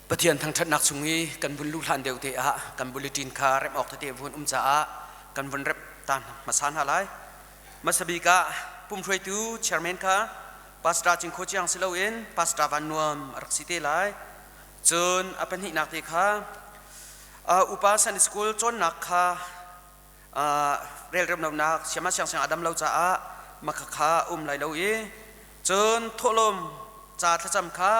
Pathian thangṭhatnak chung i kan vun luh hlan deuh te ah kan bulletin kha remh awk tete vun um caah kan vun remh ta hmasa hna lai. Hmasa bik ah pumhruaitu chairman kha Pastor Cingkho Ciang si loin Pastor Van Nuam a rak si te lai. Cun a pahnihnak te kha upa Sunday School cawnnak kha relremlonak siama siangsiang a dam lo caah makha kha um lai lo i cun thawhlawm ca thlacam kha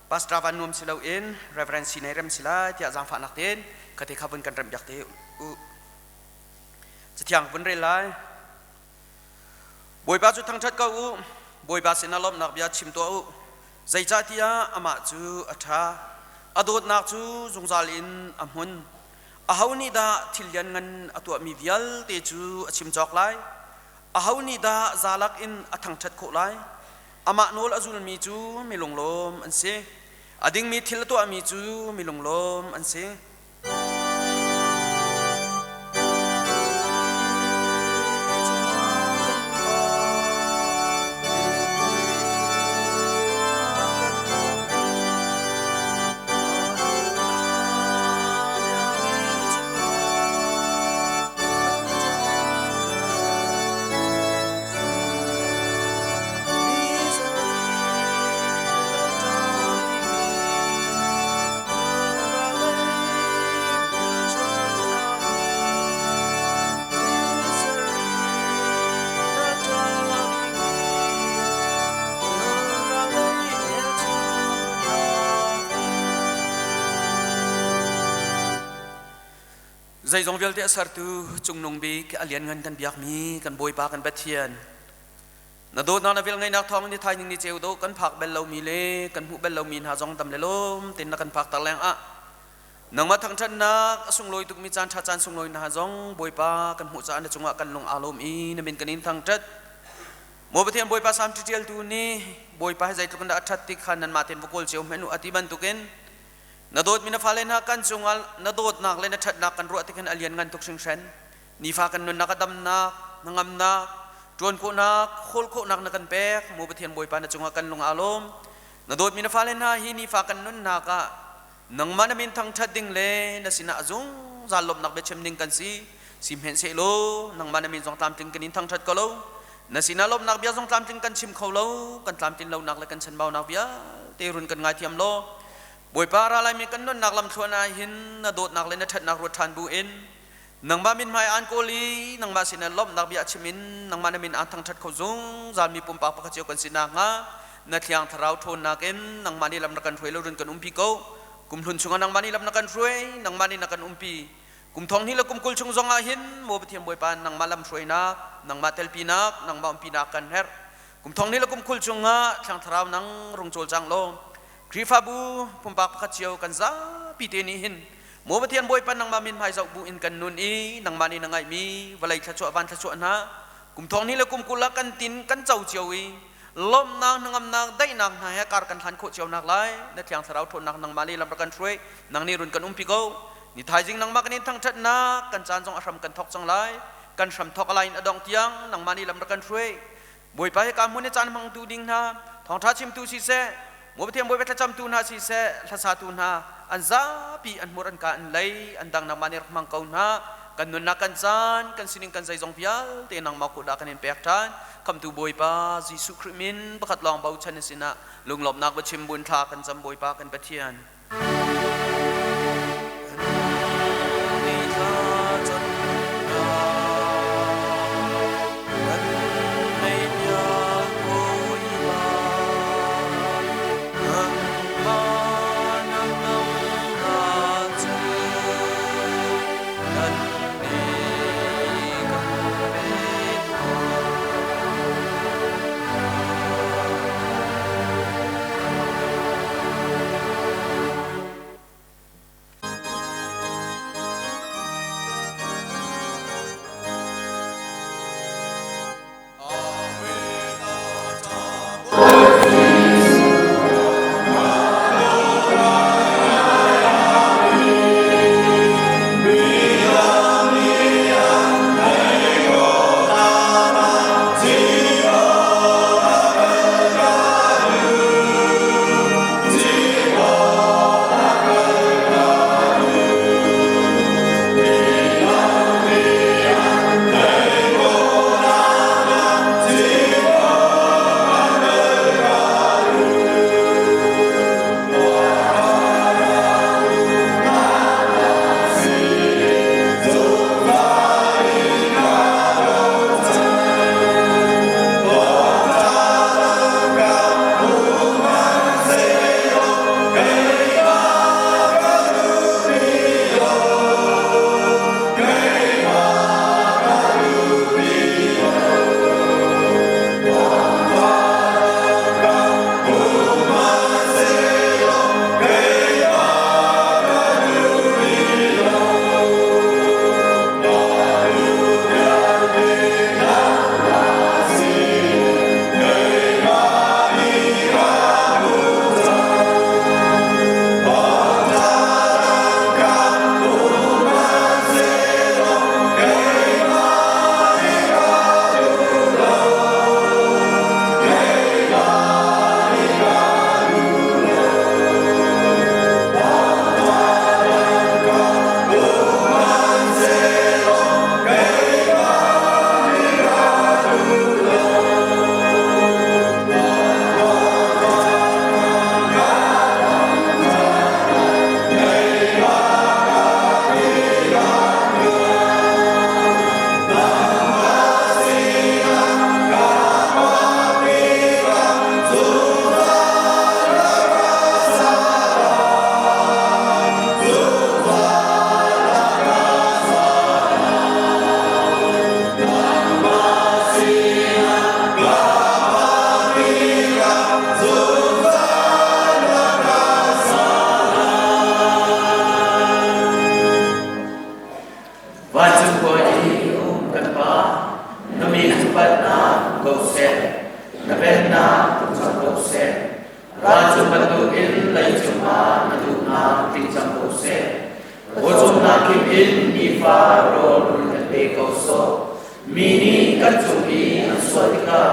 Pastor Van Nuam si loin Reverend Sinai rem si lai tiah zaangfahnak tein khate kha vun kan remh piak te u. Cathiang vun rel lai. Bawipa cu thangṭhat ko u. Bawipa sinah lawmhnak bia chim tuah u. Zeicahtiah amah cu a ṭha. A dawtnak cu zungzal in a hmun. Aho nih dah thil lianngan a tuahmi vialte cu a chim cawk lai? Aho nih dah zalak in a thangṭhat khawh lai? Amah nawl a zulmi cu mi lunglawm an si. A dingmi thil a tuahmi cu mi lunglawm an si. Zeizong vialte a sertu Cungnung Bik a lianngan kan biakmi kan Bawipa kan Pathian Na dawtnak na velngeihnak thawng in thaizing ni ceu dawh kan phak bel lomi le kan hmuh bel lomi hna zong dam le lawm tein na kan phakter lengah nangmah thangṭhatnak a sunglawi tukmi caan ṭha caan sunglawi hna zong Bawipa kan hmuh caah na cungah kan lung aa lawm i na min kan in thangṭhat. Maw Pathian Bawipa Salm ṭialtu nih Bawipa hi zeitluk in dah a ṭhat ti kha nanmah tein va kawl cio hmanh u a ti bantukin na dawtmi na fale hna kan cungah na dawtnak le na ṭhatnak kan ruah tik hin a lianngan tuk hringhran. Nifa kan nunnak a damnak, hnangamnak, ṭuan khawhnak, hawl khawhnak na kan pek. Maw Pathian Bawipa na cungah kan lung aa lawm. Na dawtmi na fale hna hi nifa kan nunnak ah nangmah na min thangṭhat ding le na sinah zungzal lawmhnak biachim ding kan si. Sihmanhsehlaw nangmah na min zong tlamtling kan in thangṭhat ko lo. Na sinah lawmhnak bia zong tlamtling kan chim kho lo. Kan tlamtlin lonak le kan chanbaunak vialte run kan ngaithiam law Bawipa ra laimi kan nunnak lamthluan ah hin na dawtnak le na ṭhatnak ruat ṭhan bu in Nangmah mithmai aan kawl i nangmah sinah lawmhnak bia chim in nangmah na min aan thangṭhat kho zungzal mi pumpak pakhat cio kan si nakhnga na Thiang Thlarau ṭhawnnak in nangmah nih lam na kan hruai lo run kan umpi ko. Kum hlun chungah nangmah nih lam na kan hruai, nangmah nih na kan umpi. Kum thong hnih le kum 20 chung zongah hin maw Pathian Bawipa nangmah lam hruainak, nangmah telpinak, nangmah umpinak kan herh. Kum thong hnih le kum 20 chungah Thiang Thlarau nang rung cawlcang law Khrihfabu pumpak pakhat cio kan zapi te nih hin maw Pathian Bawipa nangmah min hmai zoh bu in kan nun i nangmah nih na ngaihmi vawlei thluachuah van thluachuah hna kum thong hnih le kum 20 ah kan tin kan co cio i lawmhnak hnangamnak daihnak hna he kar kan hlan khawh cio nak lai na Thiang Thlarau ṭhawnnak nangmah nih lam rak kan hruai nang nih run kan umpi ko ni thaizing nangmah kan in thangṭhatnak kan caan zong a hram kan thawk cang lai kan hram thawk lai in a dong tiang nangmah nih lam rak kan hruai Bawipa hika hmun i caan hmangtu ding hna, thawngṭha chimtu siseh, Maw Pathian Bawipa thlacamtu hna siseh, hlasatu hna, an zapi an hmur an ka an lei, an dang nangmah nih rak hmang ko hna. Kan nunnak kan caan, kan sining kan zeizong vialte nangmah kut ah kan in pek ṭhan. Khamhtu Bawipa Jesuh Khrih min pakhat lawng bochan na sinah lunglawmhnak va chim buin thla kan cam Bawipa kan Pathian. Nifa rawl run kan pe ko sawh. Mi nih kan cung i an sual tikah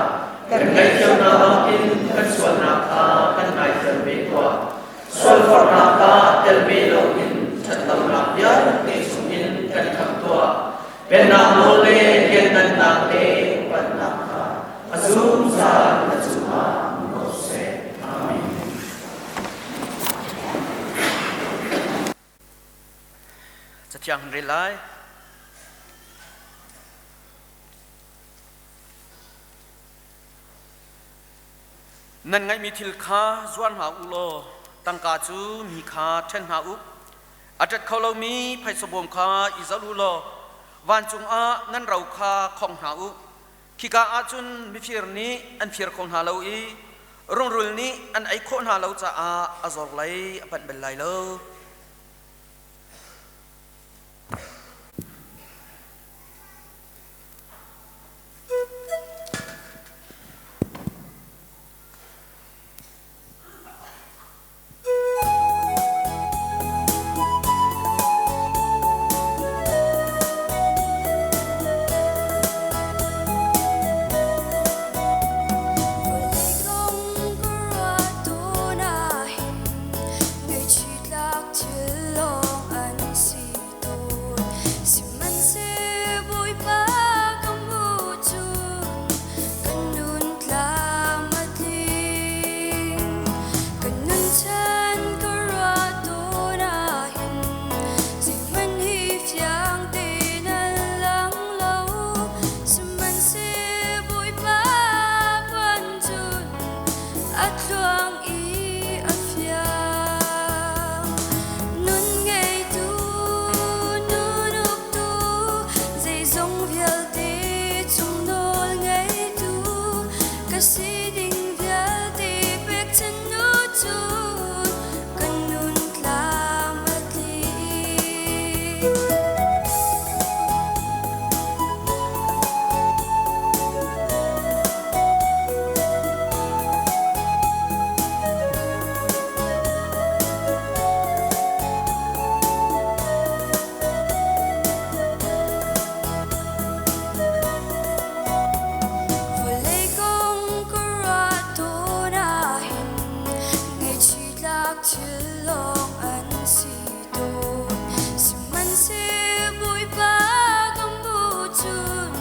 kan ngaihthiam hna bangin kan sualnak kha kan ngaithiam ve tuah. Sualforhnak ah tel ve loin ṭhatlonak vialte chungin kan khamh tuah. Pennak nawl le lianngannak le upatnak kha a zungzal na cungah um ko seh. Amen. Cathiang kan rel lai. Nan ngaihmi thil kha zuar hna u law tangka cu mi kha ṭhen hna u. A ṭet kho lomi phaisa bawm kha i zalh u law vancung ah nan ro kha khong hna u. Khika ah cun mifir nih an fir kho hna lo i rungrul nih an ei khawh hna lo caah a zor lei a panh bal lai lo. Vawleicung ka ruah tawn ahhin ngaihchitlak thil lawng an si tawn. Sihmanhseh Bawipa ka hmuh cun kan nun tlam a tling. Kan nun chan ka ruah tawn ahhin zeihmanh hi fiang tein an lang lo. Sihmanhseh Bawipa puan cun a tluang i a fiang. Nun ngeitu, nun uktu, zeizong vialte cung nawl ngeitu, ka si ding vialte pekchanh nu cun kan nun tlam a tling. Vawlei kong ka ruah tawn ahhin ngaihchitlak thil lawng an si tawn. Sihmanhseh Bawipa ka hmuh cun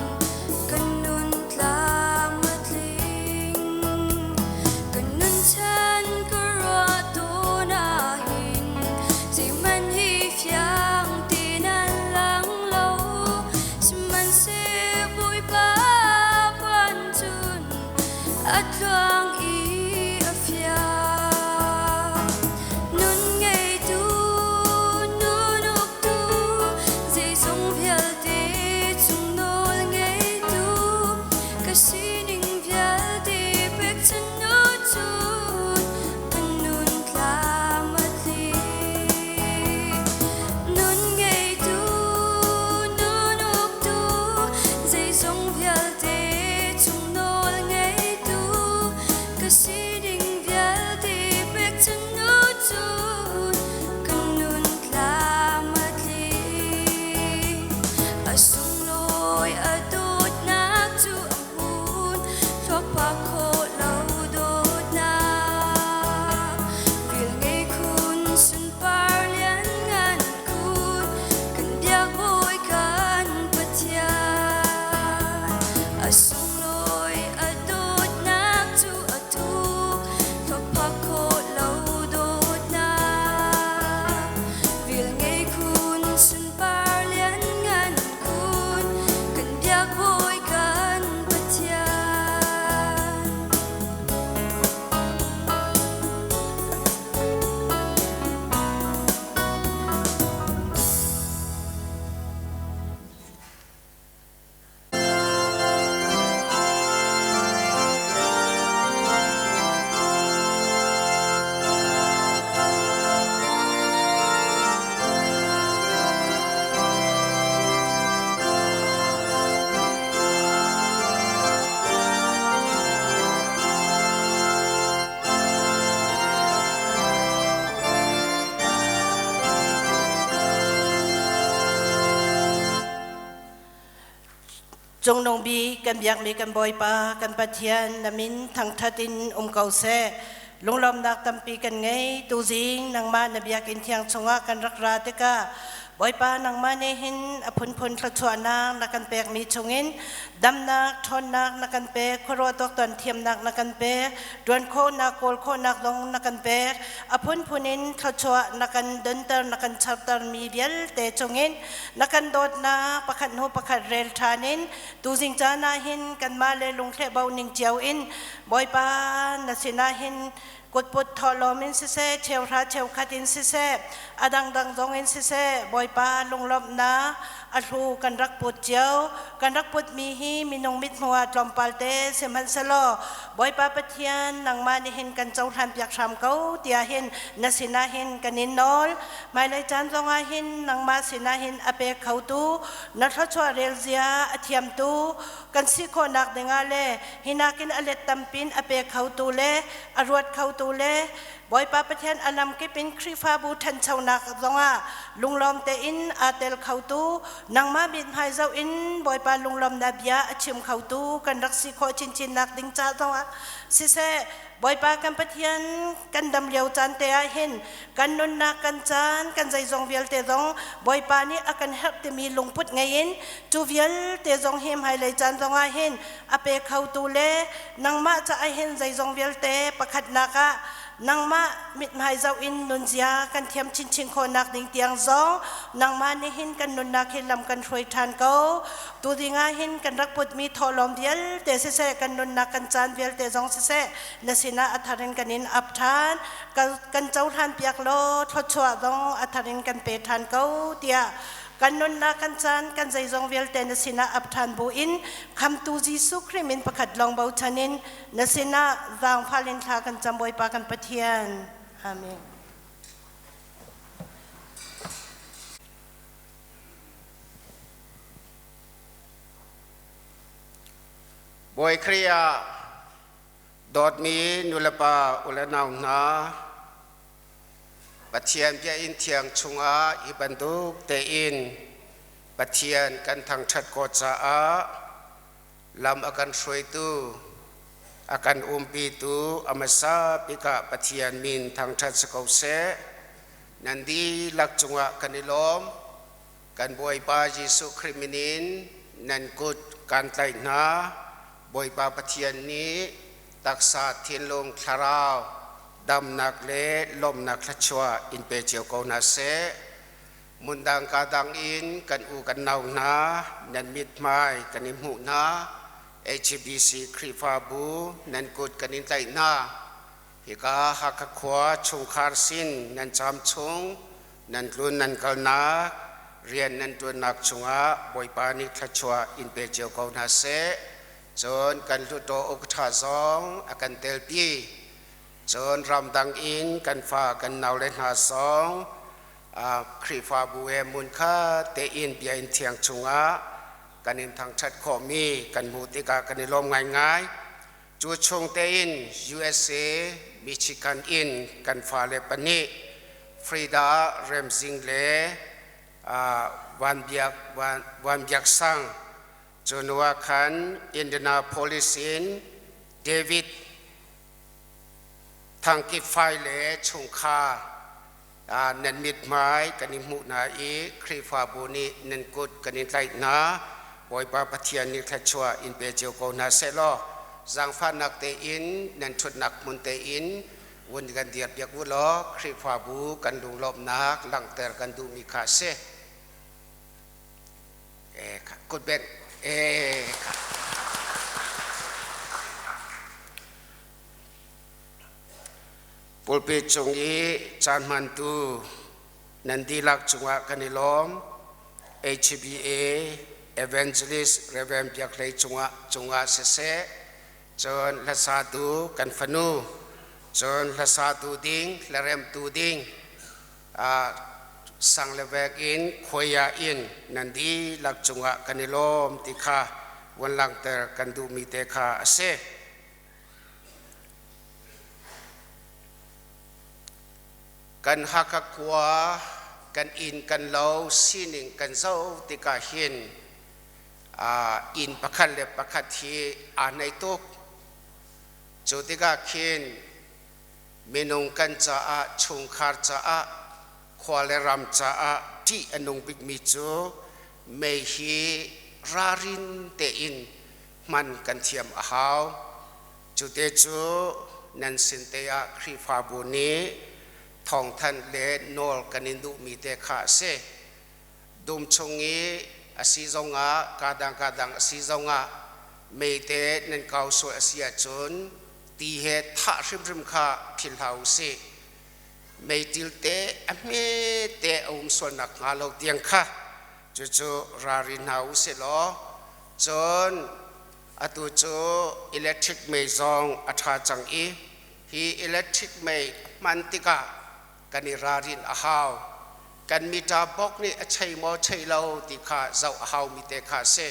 kan nun tlam a tling. Kan nun chan ka ruah tawn ahhin zeihmanh hi fiang tein an lang lo. Sihmanhseh Bawipa puan cun a tluang i a fiang. Nun ngeitu, nun uktu, zeizong vialte cung nawl ngeitu, ka sining vialte pekchanh nu cun kan nun tlam a tling. Nun ngeitu, nun uktu, zeizong vialte cung nawl ngeitu, ka sining vialte pekchanh nu cun kan nun tlam a tling. A sunglawi a dawtnak cu a hmun, thluakphak khawh lo dawtnak. Veel ngei khun sunpar lianngan khun, kan biak Bawi kan Pathian. A sunglawi a dawtnak cu a thuk, thluakphak khawh lo dawtnak. Veel ngei khun sunpar lianngan khun, Cungnung bik kan biakmi kan Bawipa kan Pathian na min thangṭhat in um ko seh. Lunglawmnak tampi kan ngei. Tuzing nangmah na biakinn thiang chungah kan rak ra tikah Bawipa nangmah nih hin a phunphun thluachuahnak na kan pekmi chungin damnak, ṭhawnnak na kan pek, khuaruah tuaktan thiamnak na kan pek, ṭuan khawhnak, kawl khawhnak zong na kan pek, a phunphun in thluachuah na kan donter, na kan chartermi vialte chungin na kan dawtnak pakhat hnu pakhat rel ṭhan in tuzing caan ah hin kanmah le lungthleh bo ning cio in Bawipa na sinah hin kutput thawhlawm in siseh cheuhra cheukhat in siseh a dangdang zong in siseh Bawipa lunglawmhnak a hlu kan rak put cio kan rak putmi hi minung mithmuh ah tlawmpal te sihmanhsehlaw Bawipa Pathian nangmah nih hin kan cohlan piak hram ko tiah hin na sinah hin kan in nawl Hmailei caan zongah hin nangmah sinah hin a pe khotu na thluachuah rel zia a thiamtu kan si khawhnak dingah le hinakin a let tampin a pe khotu le a ruat khotu le Bawipa Pathian a lamkip in Khrihfabu ṭhanchonak zongah lunglawm tein aa tel khotu nangmah mithmai zoh in Bawipa lunglawmnak bia a chim khotu kan rak si khawh chinchinnak ding ca zongah siseh Bawipa kan Pathian kan dam lio caan te ah hin kan nunnak kan caan kan zeizong vialte zong Bawipa nih a kan herh timi lungput ngei in cu vialte zong hi hmailei caan zong ah hin a pe khotu le nangmah caah hin zeizong vialte pakhatnak ah nangmah mithmai zoh in nunzia kan thiam chinchin khawhnak ding tiang zong nangmah nih hin kan nunnak hi lam kan hruai ṭhan ko. Tu ding ah hin kan rak putmi thawhlawm vialte siseh kan nunnak kan caan vialte zong siseh na sinah a thar in kan in ap ṭhan kan cohlan piak law thluachuah zong a thar in kan pe ṭhan ko tiah kan nunnak kan caan kan zeizong vialte na sinah ap ṭhan bu in khamtu Jesuh Khrih min pakhat lawng bochan in na sinah zaangfal in thla kan cam Bawipa kan Pathian. Amen. Bawi Khrih ah dawtmi nulepa u le nau hna, Pathian biakinn thiang chungah hi bantuk tein Pathian kan thangṭhat ko caah lam a kan hruaitu, a kan umpitu a hmasa bik ah Pathian min thangṭhat si ko seh. Nan dihlak cungah kan i lawm. Kan Bawipa Jesuh Khrih min in nan kut kan tlaih hna. Bawipa Pathian nih taksa, thinlung, thlarau damnak le lawmhnak thluachuah in pe cio ko hna seh. Mundang ka dang in kan u kan nau hna, nan mithmai kan i hmuh hna. HBC Khrihfabu nan kut kan in tlaih hna. Hika Hakha khua chungkhar sin nan caam chung, nan tlun nan kalnak, rian nan ṭuannak chungah Bawipa nih thluachuah in pe cio ko hna seh. Cun kan Hluttaw ukṭha zong a kan telpi. Cun ramdang in kan fa kan naule hna zong Khrihfabu he hmunkhat tein biakinn thiang chungah kan in thangṭhat khawhmi kan hmuh tikah kan i lawm ngaingai. Cu chung tein USA Michigan in kan fale pahnih Frida Remzing le Van Biak, Van Biak Sang cu nu ah khan Indianapolis in David Thangkip Fai le chungkhar nan mithmai kan i hmuh hna i Khrihfabu nih nan kut kan in tlaih hna. Bawipa Pathian nih thluachuah in pe cio ko hna seh law zaangfahnak tein nan ṭhutnak hmun tein vun kan dirpiak u law Khrihfabu kan lunglawmhnak langhter kan duhmi kha a si. Kutbengh kha. Pulpit cung i caan hmantu nan dihlak cungah kan i lawm. HBA Evangelist Reverend Biak Hlei cungah cungah siseh, cun hlasatu kan fanu, cun hlasatu ding, hlaremtu ding, sang le vek in khuaia in nan dihlak cungah kan i lawm ti kha vun langhter kan duhmi te kha a si. Kan Hakha khua kan inn kan lo sining kan zoh tikah hin Inn pakhat le pakhat hi aa hnaih tuk. Cu tikah khin minung kan caah, chungkhar caah, khua le ram caah ṭih a nung bikmi cu mei hi ralrin tein hman kan thiam a hau. Cute cu nan sin te ah Khrihfabu nih thawngthanh le nawl kan in duhmi te kha a si. Dum chung i a si zongah kadang kadang a si zongah meite nan kau sual a si ahcun ti he thah hrimhrim kha philh hlah u sih. Meitil te a hme te a um sual nakhnga lo tiang kha cucu ralrin hna u sih law cun atu cu electric mei zong a ṭha cang i hi electric mei hman tikah kan i ralrin a hau. Kan mita bok nih a chei maw chei lo ti kha zoh a haumi te kha a si.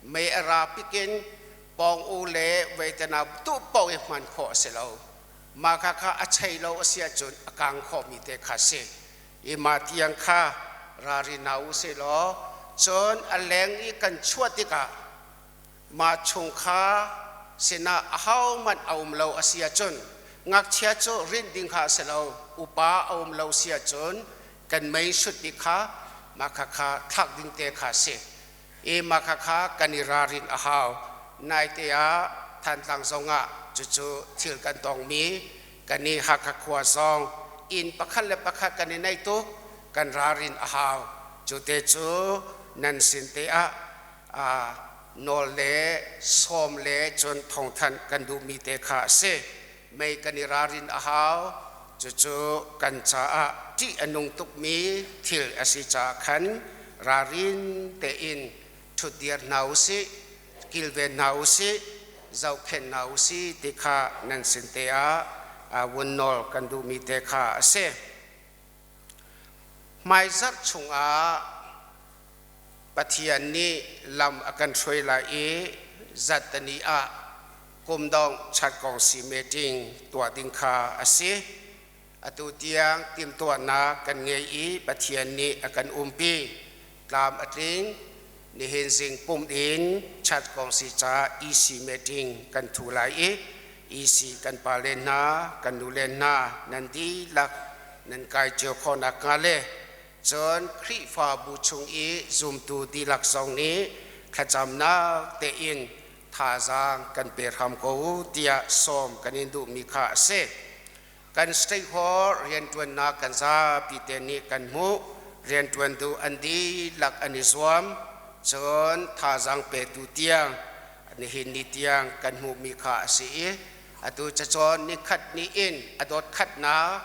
Mei a ra pikin pawng u le veitana tu paoh i hman khawh a si lo. Mah kha kha a chei lo a si ahcun a kang khawhmi te kha a si. I mah tiang kha ralrin hna u sih law cun a leng i kan chuah tikah mah chung kha sinah ahohmanh a um lo a si ahcun ngakchia cu rinh ding kha a si lo, upa a um lo si ahcun kan mei hrutmi kha mah kha kha thlak ding te kha a si i mah kha kha kan i ralrin a hau. Naite ah Thantlang zongah cucu thil kan tongmi kan i Hakha khua zong inn pakhat le pakhat kan i naih tuk, kan ralrin a hau. Cu te cu nan sin te ah nawl le sawm le cun thawngthanh kan duhmi te kha a si. Mei kan i ralrin a hau. Cucu kan caah ṭih a nung tukmi thil a si caah khan ralrin tein ṭhutdir hna u sih, kilven hna u sih, zohkhenh hna u sih ti kha nan sin te ah vun nawl kan duhmi te kha a si. Hmaizarh chungah Pathian nih lam a kan hruai lai i zattani ah kum dongh chatkongsi meeting tuah ding kha a si. Atu tiang timhtuahnak kan ngei i Pathian nih a kan umpi. Tlam a tling. Nihin zing pumh in chatkongsi ca EC meeting kan thu lai i EC kan pale hna, kan nule hna nan dihlak nan kai cio khawh nakhnga le cun Khrihfabu chung i zumtu dihlak zong nih thlacamnak tein thazaang kan pe hram ko u tiah sawm kan in duhmi kha a si. Kan state hall rianṭuannak kan zapi te nih kan hmuh. Rianṭuantu an dihlak an i zuam. Cun thazaang petu tiang nihin ni tiang kan hmuhmi kha a si i atu cacawn nikhat ni in a dot khatnak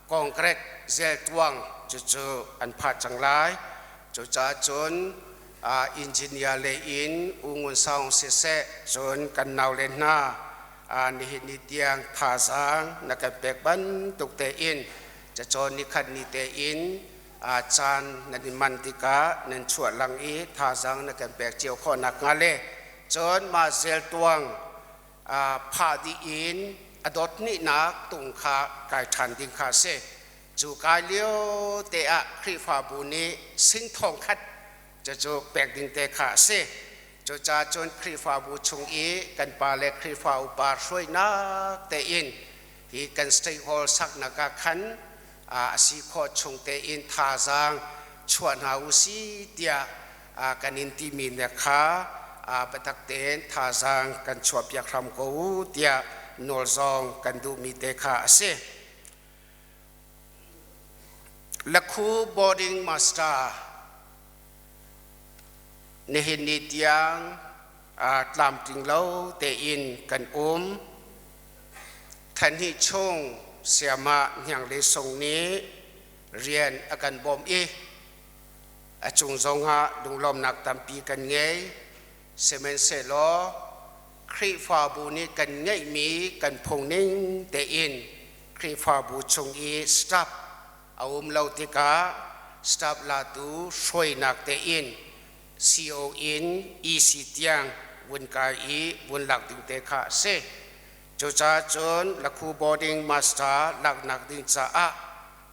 Congress zeltuang cucu an phah cang lai. Cucaah cun engineer lei in U Ngun Saung siseh cun kan naule hna nihin ni tiang thazaang na kan pek bantuk tein cacawn nikhat ni tein caan nan i man tikah nan chuah lang i thazaang na kan pek cio khawh nakhnga le cun mah zeltuang phah dih in a dot hnihnak tung kha kai ṭhan ding kha a si. Cu kai lio te ah Khrihfabu nih sing thong khat cucu pek ding te kha a si. Cucaah cun Khrihfabu chung i kan pa le Khrihfa upa hruainak tein hi kan state hall saknak ah khan a si khawh chung tein thazaang chuah hna u si tiah kan in timi ne kha biatak tein thazaang kan chuahpiak hram ko u tiah nawl zong kan duhmi te kha a si. Lakhu boarding master nihin ni tiang tlamtling lo tein kan um. Thanhnih chung sayamah Hniang Le Sung nih rian a kan bawmh i A cung zongah lunglawmnak tampi kan ngei. Sihmanhsehlaw Khrihfabu nih kan ngeihmi kan phung ning tein Khrihfabu chung i staff a um lo tikah staff latu hruainak tein CO in EC tiang vun kai i vun lak ding te kha a si. Cucaah cun Lakhu boarding master laknak ding caah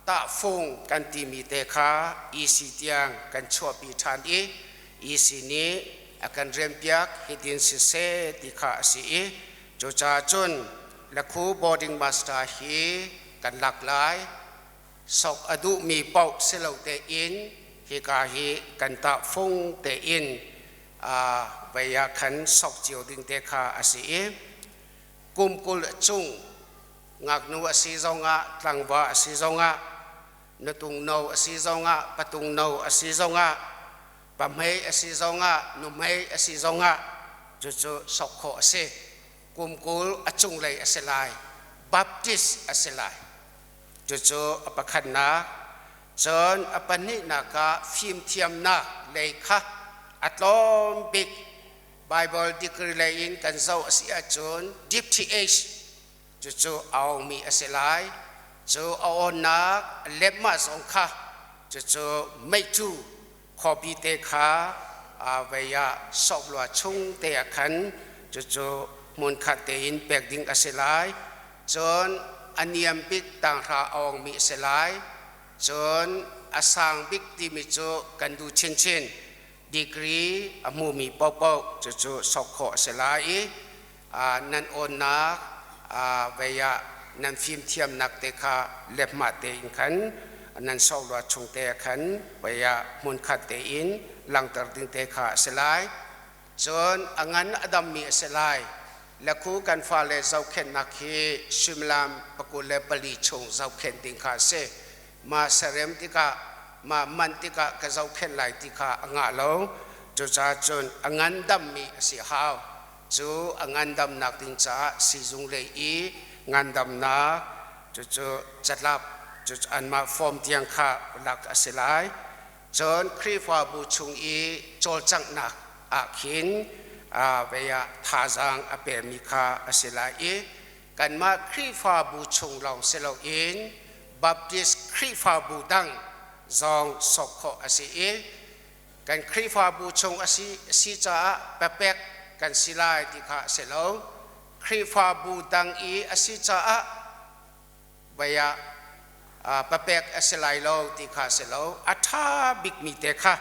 tahfung kan timi te kha EC tiang kan chuahpi ṭhan i EC nih a kan rianpiak hitin siseh ti kha a si i cucaah cun lakhu boarding master hi kan lak lai. Sok a duhmi paoh si lo tein hika hi kan tahfung tein vei ah khan sok cio ding te kha a si i kum 20 chung ngaknu a si zongah tlangva a si zongah nutung no a si zongah patung no a si zongah pahmei a si zongah nuhmei a si zongah cucu sok khawh a si. Kum 20 a cunglei a si lai, Baptist a si lai. Cucu a pakhatnak. Cun a pahnihnak ah fimthiamnak lei kha a tlawm bik Bible degree lei in kan zoh a si ahcun DipTH cucu a awngmi a si lai. Cu a awnnak a lemah zong kha cucu meicu khuapi te kha vei ah soklua chung te ah khan cucu hmunkhat tein pek ding a si lai. Cun a niam bik tanghra a awngmi a si lai. Cun a sang bik timi cu kan duh chinchin degree a hmumi paohpaoh cucu sok khawh a si lai i nan awnnak vei ah nan fimthiamnak te kha lehmah tein khan nan soklua chung te khan vei ah hmunkhat tein langhter ding te kha a si lai. Cun a ngan a dammi a si lai. Lakhu kan fale zohkhenhnak hi suimilam 24 chung zohkhenh ding kha a si. Ma serem tikah ma man tikah ka zohkhenh lai ti kha a ngah lo. Cucaah cun a ngandammi a si hau. Cu a ngandamnak ding caah siizung lei i ngandamnak cucu catlap cucu anmah form tiang kha lak a si lai. Cun Khrihfabu chung i cawlcanghnak ah khin vei ah thazaang a pemi kha a si lai i kanmah Khrihfabu chung lawng si loin Baptist Khrihfabu dang zong sawk khawh a si i kan Khrihfabu chung a si caah papek kan si lai ti kha a si lo. Khrihfabu dang i a si caah vei ah papek a si lai lo ti kha a si lo. A ṭha bikmi te kha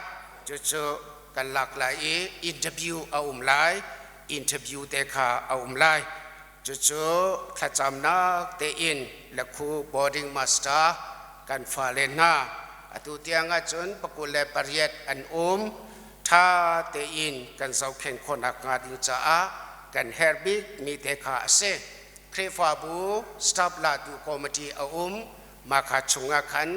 cucu kan lak lai i interview a um lai, interview te kha a um lai. Cucu thlacamnak tein lakhu boarding master kan fale hna atu tiang ahcun 28 an um. Ṭha tein kan zohkhenh khawhnak hnga ding caah kan herh bikmi te kha a si. Khrihfabu staff latu committee a um. Mah kha chungah khan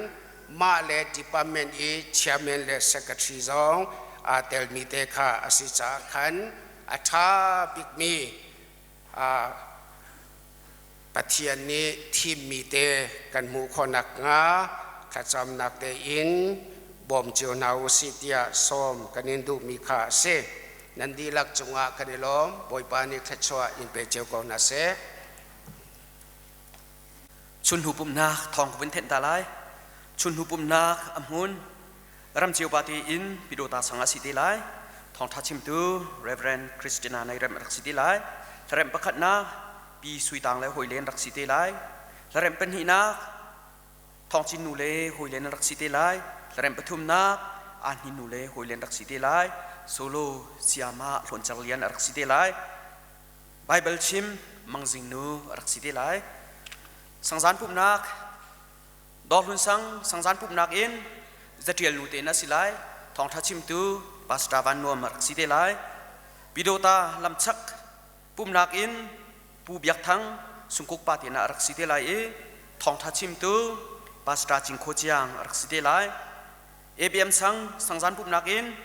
mah le department i chairman le secretary zong aa telmi te kha a si caah khan a ṭha bikmi Pathian nih thimmi te kan hmuh khawh nakhnga thlacamnak tein bawm cio hna u sih tiah sawm kan in duhmi kha a si. Nan dihlak cungah kan i lawm. Bawipa nih thluachuah in pe cio ko hna seh. Chunhnu pumhnak thawng ka vun thenh ta lai. Chunhnu pumhnak a hmun ramceu pa tein Pidota sang a si te lai. Thawngṭha chimtu Reverend Christina Neirem rak si te lai. Hlaremh pakhatnak Pi Sui Tang le hawilen rak si te lai. Hlaremh pahnihnak Thawng Cin nu le hawilen rak si te lai. Hlaremh pathumnak Ahni nu le hawilen rak si te lai. Solo Siama Hlawncer Lian rak si te lai. Bible chim Mangzing nu rak si te lai. Sangzan pumhnak Dawrhlun sang sangzan pumhnak in zatial nu te na si lai. Thawngṭha chimtu Pastor Van Nuam rak si te lai. Pidota lamchak pumhnak in Pu Biak Thang Sungkuk pa te na rak si te lai i thawngṭha chimtu Pastor Cing Khaw Ciang rak si te lai. ABM sang sangzan pumhnak in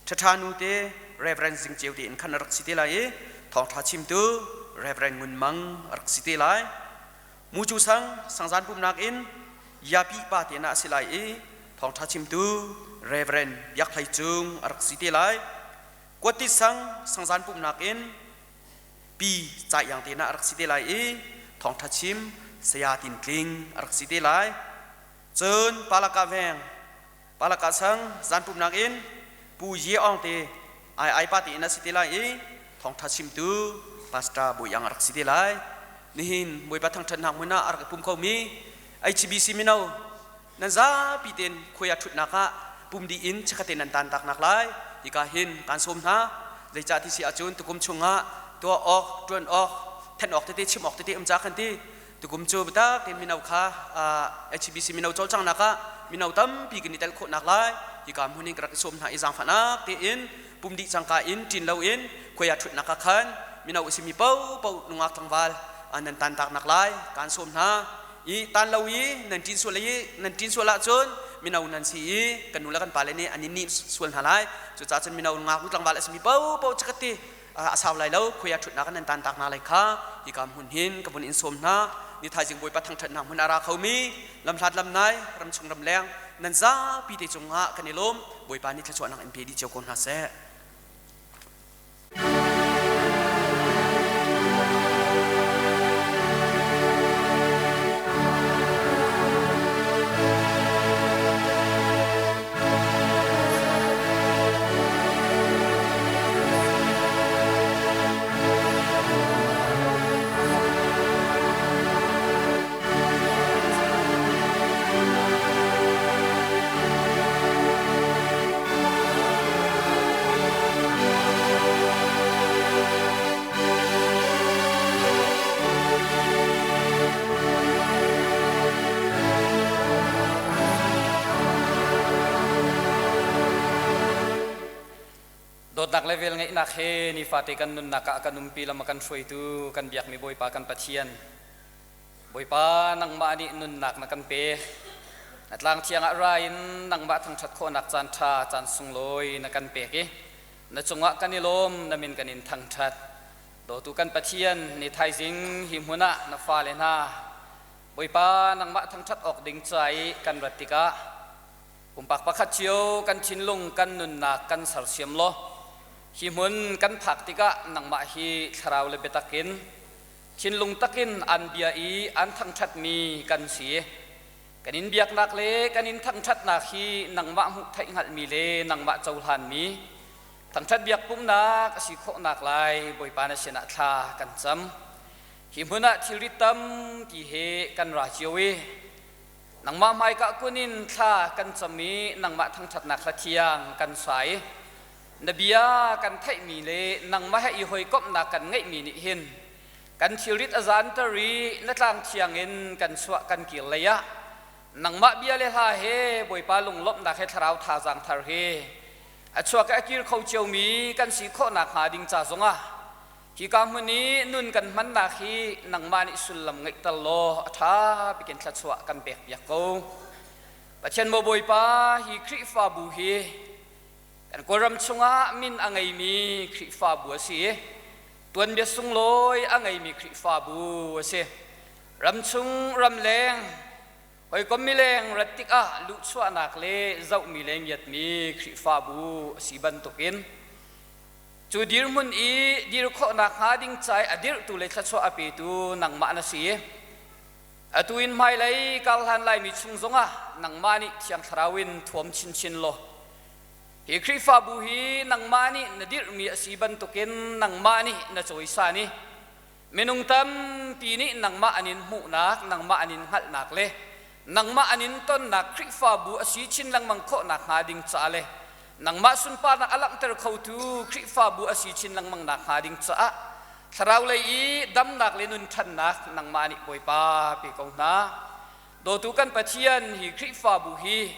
ṭhaṭha nu te Reverend Zing Ceu te in khan rak si te lai i thawngṭha chimtu Reverend Ngun Mang rak si te lai. Mucu sang sangzan pumhnak in Yapi pa te na a si lai i thawngṭha chimtu Reverend Biak Hlei Cung a rak si te lai. Kuatit sang sangzan pumhnak in Pi Ca Iang te na a rak si te lai i thawngṭha chim Saya Tin Tling a rak si te lai. Cun Palaka veng Palaka sang zan pumhnak in Pu Ye Aung te ai ai pa te in a si te lai i thawngṭha chimtu Pastor Bawi Iang a rak si te lai. Nihin Bawipa thangṭhatnak hmun ah a rak i pum khomi HBC mino nan zapi tein khuai ah ṭhutnak ah pum dih in chikkhat te nan tan taknak lai. Hika hin kaan sawm hna. Zeicah ti si ahcun tukum chungah tuah awk, ṭuan awk, then awk tete, chim awk tete um ca kan ti. Tukum cu biatak tein mino kha HBC mino cawlcanghnak ah mino tampi kan i tel khawhnak lai hika hmun in ka rak i sawm hna i zaangfahnak tein pum dih cangka in ṭin loin khuai ah ṭhutnak ah khan mino a simi paohpaoh nungak tlangval nan tantaknak lai kaan sawm hna i tan lo i nan ṭin sual i nan ṭin sual ahcun mino nan si i kan nu le kan pale nih an in nih sual hna lai. Cucaah cun mino nungak tlangval a simi paohpaoh chikat ti a sau lai lo, khuai ah ṭhutnak nan tantak hna lai kha hika hmun hin ka vun in sawm hna. Ni thaizing Bawipa thangṭhatnak hmun a ra khomi lamhlat lamnai, ramchung ramleng nan zapi te cungah kan i lawm. Bawipa nih thluachuahnak in pe dih cio ko hna seh. Dawtnak le velngeihnak he nifate kan nunnak ah kan umpi lam a kan hruaitu kan biakmi Bawipa kan Pathian. Bawipa, nangmah nih nunnak na kan pek. Na tlang thiang ah ra in nangmah thangṭhat khawhnak caan ṭha, caan sunglawi na kan pek i na cungah kan i lawm, na min kan in thangṭhat. Dawtu kan Pathian, ni thaizing hi hmun ah na fale hna Bawipa, nangmah thangṭhat awk ding ca i kan rat tikah pumpak pakhat cio kan thinlung kan nunnak kan sersiam law hi hmun kan phak tikah nangmah hi thlarau le biatak in thinlung takin an bia i an thangṭhatmi kan si. Kan in biaknak le kan in thangṭhatnak hi nangmah hmuh theih hngalhmi le nangmah cohlanmi thangṭhat biak pumnak a si khawhnak lai Bawipa na sinah thla kan cam. Hi hmun ah thilri tampi he kan ra cio i nangmah hmaika kun in thla kan cam i nangmah thangṭhatnak hla thiang kan sa i na bia kan theihmi le nangmah he i hawikomhnak kan ngeihmi nih hin kan thilrit a zanter i na tlang thiang in kan chuah kan kir lei ah nangmah bia le hla he Bawipa lunglawmhnak he thlarau thazaang thar he a chuak i a kir kho ciomi kan si khawhnak hnga ding ca zongah hika hmun i nun kan hmannak hi nangmah nih sullam ngeihter law a ṭha bikin thluachuah kan pek piak ko. Pathian maw Bawipa, hi Khrihfabu hi kan Kawlram chungah min a ngeimi Khrihfabu a si i tuanbia sunglawi a ngeimi Khrihfabu a si. Ramchung ramleng hawikom mileng rat tikah luhchuahnak le zohmi le ngiatmi Khrihfabu a si bantukin cu dirhmun i dir khawhnak hnga ding ca i a dirhtu le thluachuah a petu nangmah na si. Atu in hmailei karhlan Laimi chung zongah nangmah nih Thiang Thlarau in thuam chinchin law hi Khrihfabu hi nangmah nih na dirhmi a si bantukin nangmah nih na cawisan i minung tampi nih nangmah an in hmuhnak, nangmah an in hngalhnak le nangmah an in tonnak Khrihfabu a si chin lengmang khawhnak hnga ding caah le nangmah sunparnak a langhter khotu Khrihfabu a si chin lengmang nak hnga ding caah thlarau lei i damnak le nun ṭhannak nangmah nih Bawipa pe ko hna. Dawtu kan Pathian, hi Khrihfabu hi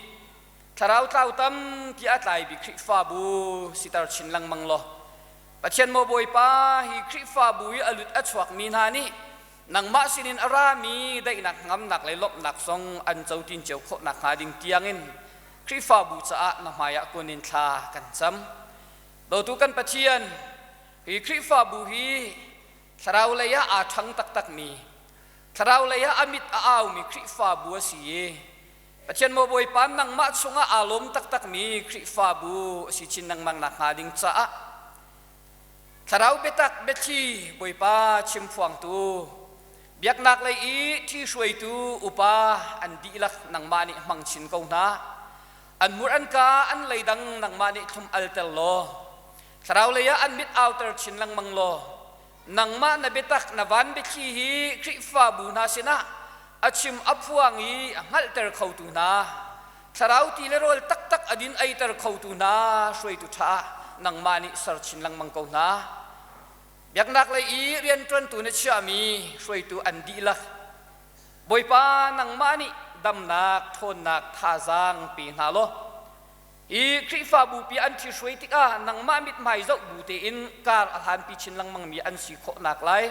thlarau tlau tampi a tlai bik Khrihfabu siter chin lengmang law Pathian maw Bawipa, hi Khrihfabu i a lut a chuakmi hna nih nangmah sinin a rami daihnak, ngamnak le lawmhnak zong an co tin cio khawh nakhnga ding tiangin Khrihfabu caah na hmaiah kun in thla kan cam. Dawtu kan Pathian, hi Khrihfabu hi thlarau lei ah aa ṭhang taktakmi, thlarau lei ah a mit a aumi Khrihfabu a si i Pathian maw Bawipa, nangmah chungah aa lawm taktakmi Khrihfabu a si chin lengmang nakhnga ding caah thlarau biatak biathli Bawipa chimphuangtu, biaknak lei i ṭhihruaitu upa an dihlak nangmah nih hmang chin ko hna. An hmur an ka an leidang nangmah nih thlum alter law thlarau lei ah an mit auter chin lengmang law nangmah na biatak na van biathli hi Khrihfabu hna sinah a chim a phuang i a hngalhter khotu hna, thlarau ti le rawl taktak a din eiter khotu hna hruaitu ṭha. nangmah nih ser chin lengmang ko hna. Biaknak lei i rianṭuantu na chiahmi hruaitu an dihlak Bawipa nangmah nih damnak ṭhawnnak thazaang pe hna law hi Khrihfabu pi an ṭhihruai tikah nangmah mithmai zoh bu tein kar a hlanpi chin lengmangmi an si khawh naklai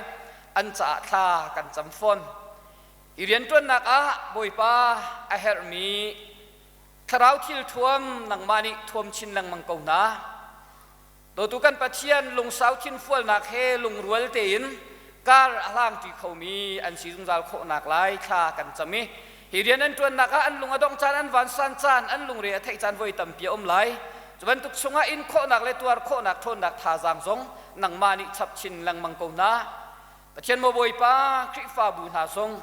an caah thla kan cam fawn. Hi rianṭuannak ah Bawipa a herhmi thlarau thil thuam nangmah nih thuam chin lengmang ko hna. Dawtu kan Pathian lungsau thinfualnak he lungrual tein kar a hlangṭi khomi an si zungzal khawh naklai thla kan cam i hi rian an ṭuannak ah an lung a dongh caan, an vansan caan, an lungre a theih caan voi tampi a um lai. Cu bantuk chungah in khawhnak le tuar khawhnak ṭhawnnak thazaang zong nangmah nih chap chin lengmang ko hna. Pathian maw Bawipa, Khrihfabu hna zong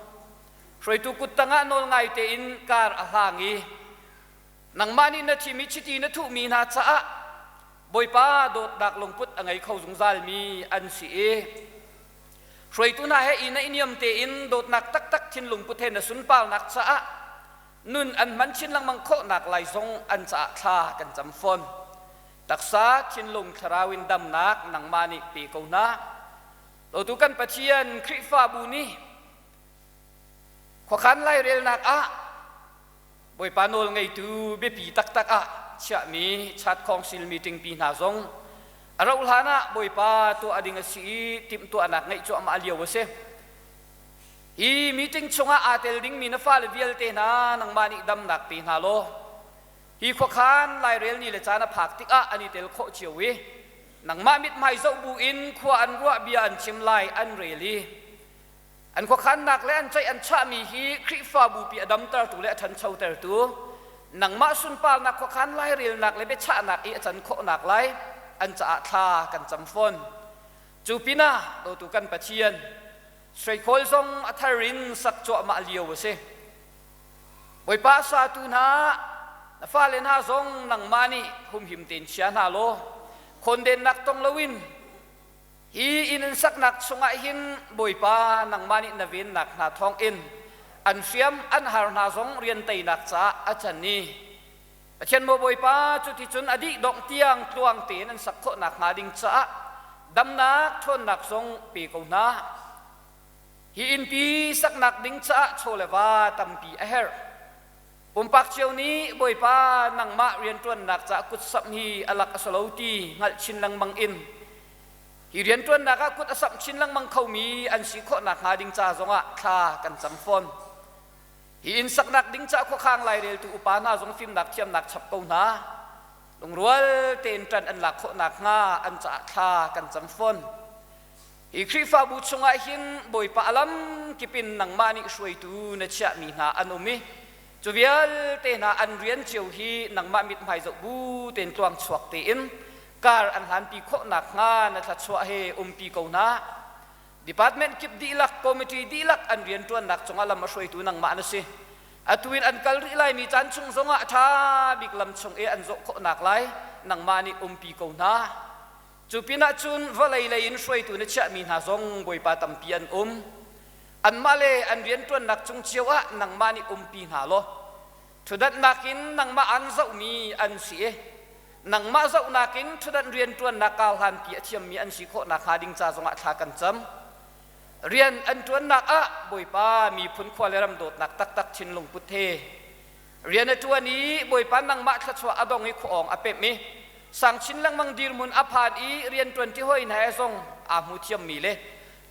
hruaitu kut tangah nawl ngai tein kar a hlang i nangmah nih na thim i chiti na thuhmi hna caah Bawipa dawtnak lungput a ngei kho zungzalmi an si i hruaitu hna he i naihniam tein dawtnak taktak thinlung put he na sunparnak caah nun an hman chin lengmang khawhnak lai zong an caah thla kan cam fawn. Taksa thinlung thlarau in damnak nangmah nih pe ko hna. Dawtu kan Pathian Khrihfabu nih khuakhan lairelnak ah Bawipa nawl ngeitu biapi taktak ah chiahmi Chat Council meeting pi hna zong a rauh hlan ah Bawipa tuah ding a si i timhtuahnak ngeih cuahmah lio a si. Hi meeting chungah aa tel dingmi na fale vialte hna nangmah nih damnak pe hna law hi khuakhan lairel ni le caan a phak tikah an i tel khawh cio i nangmah mithmai zoh bu in khua an ruah bia an chim lai an rel i An khuakhannak le an ceih an chahmi hi Khrihfabu pi a damtertu le a ṭhanchotertu, nangmah sunparnak khuakhan lairelnak le biachahnak i a can khawhnak lai an caah thla kan cam fawn. Cu pinah dawtu kan Pathian, suikhawl zong a thar in sak cuahmah lio a si. Bawipa satu hna, na fale hna zong nangmah nih humhim tein chia hna law, khawndennak tong loin Hi inn an saknak chungah hin Bawipa nangmah nih na vennak hna thawngin an hriam an har hna zong rian teinak caah a can i Pathian maw Bawipa cuticun a dih dongh tiang tluang tein an sak khawhnak hnga ding caah damnak ṭhawnnak zong pe ko hna. Hi innpi saknak ding caah chaw le va tampi a herh. Pumpak cio nih Bawipa nangmah rianṭuannak caah kutsamh hi a lak a si lo ti hngalh chin lengmang in hi rianṭuannak ah kut a samh chin lengmang khomi an si khawh nakhnga ding ca zongah thla kan cam fawn. Hi inn saknak ding caah khuakhang laireltu upa hna zong fimnak thiamnak chap ko hna. Lungrual tein ṭan an lak khawh nakhnga an caah thla kan cam fawn. Hi Khrihfabu chungah hin Bawipa a lam kip in nangmah nih hruaitu na chiahmi hna an um i cu vialte hna an rian cio hi nangmah mithmai zoh bu tein tluang chuak tein kar an hlanpi khawh nakhnga na thluachuah he umpi ko hna. Department kip dihlak, committee dihlak an rianṭuannak cungah lam a hruaitu nangmah na si. Atu in an kal rih laimi caan chung zongah a ṭha bik lam chung i an zawh khawh naklai nangmah nih umpi ko hna. Cu pinah cun vawlei lei in hruaitu na chiahmi hna zong Bawipa tampi an um. Anmah le an rianṭuannak cung cio ah nangmah nih umpi hna law ṭhutdanhnak in nangmah aan zohmi an si i nangmah zohnak in ṭhutdanh rianṭuannak karhlanpi a thiammi an si khawh nakhnga ding ca zongah thla kan cam. Rian an ṭuannak ah Bawipa miphun khua le ram dawtnak taktak thinlung put he Rian a ṭuan i Bawipa nangmah thluachuah a dong i khuaawng a pemh i sang chin lengmang dirhmun a phan i rianṭuan ṭi hawi hna he zong aa hmu thiammi le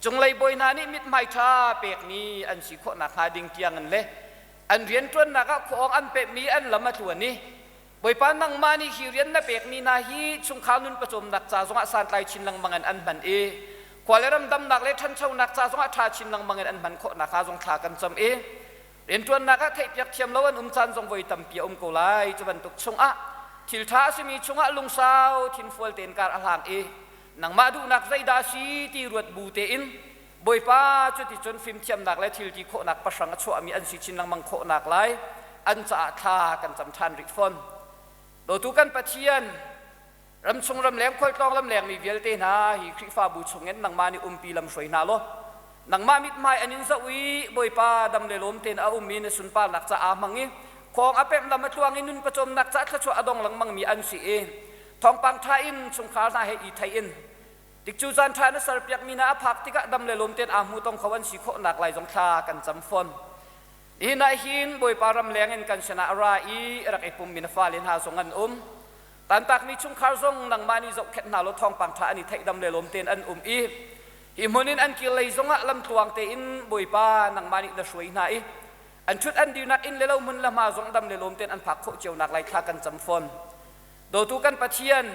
cunglei bawi hna nih mithmai ṭha pekmi an si khawh nakhnga ding tiangin le an rianṭuannak ah khuaawng an pemhmi an lam a tluan i Bawipa nangmah nih hi rian na pekmi hna hi chungkhar nun pawcawmnak ca zongah santlai chin lengmang in an hman i khua le ram damnak le ṭhanchonak ca zongah ṭha chin lengmang in an hman khawh nakhnga zong thla kan cam i Rianṭuannak ah theihpiak thiam lo an um caan zong voi tampi a um ko lai. Cu bantuk chungah thil ṭha a simi chungah lungsau thinfual tein kar a hlang i nangmah duhnak zeidah a si ti ruat bu tein Bawipa cuticun fimthiamnak le thil ti khawhnak pahrang a chuahmi an si chin lengmang khawhnak lai an caah thla kan cam ṭhan rih fawn. Dawtu kan Pathian, ramchung ramleng khualtlawng lamleng mi vialte hna hi Khrihfabu chungin nangmah nih umpi lam hruai hna law nangmah mithmai an in zoh i Bawipa dam le lawm tein a um i na sunparnak caah hmang i khawng a pemh lam a tluang i nun pawcawmnak caah thluachuah a dong lengmang mi an si i. Thawngpang ṭha in chungkhar hna he i thei in tikcu caan ṭha na serpiakmi hna a phak tikah dam le lawm tein aa hmu tong kho an si khawh nak lai zong thla kan cam fawn. Nihin ah hin Bawipa ram leng in kan sinah a ra i rak i pummi na fale hna zong an um. Tantakmi chungkhar zong nangmah nih zohkhenh hna law thawngpang ṭha an i theih dam le lawm tein an um i hi hmun in an kir lei zongah lamtluang tein Bawipa nangmah nih na hruai hna i an ṭhut an dirnak inn le lo hmun le hma zong dam le lawm tein an phak khawh cio nak lai thla kan cam fawn. Dawtu kan Pathian,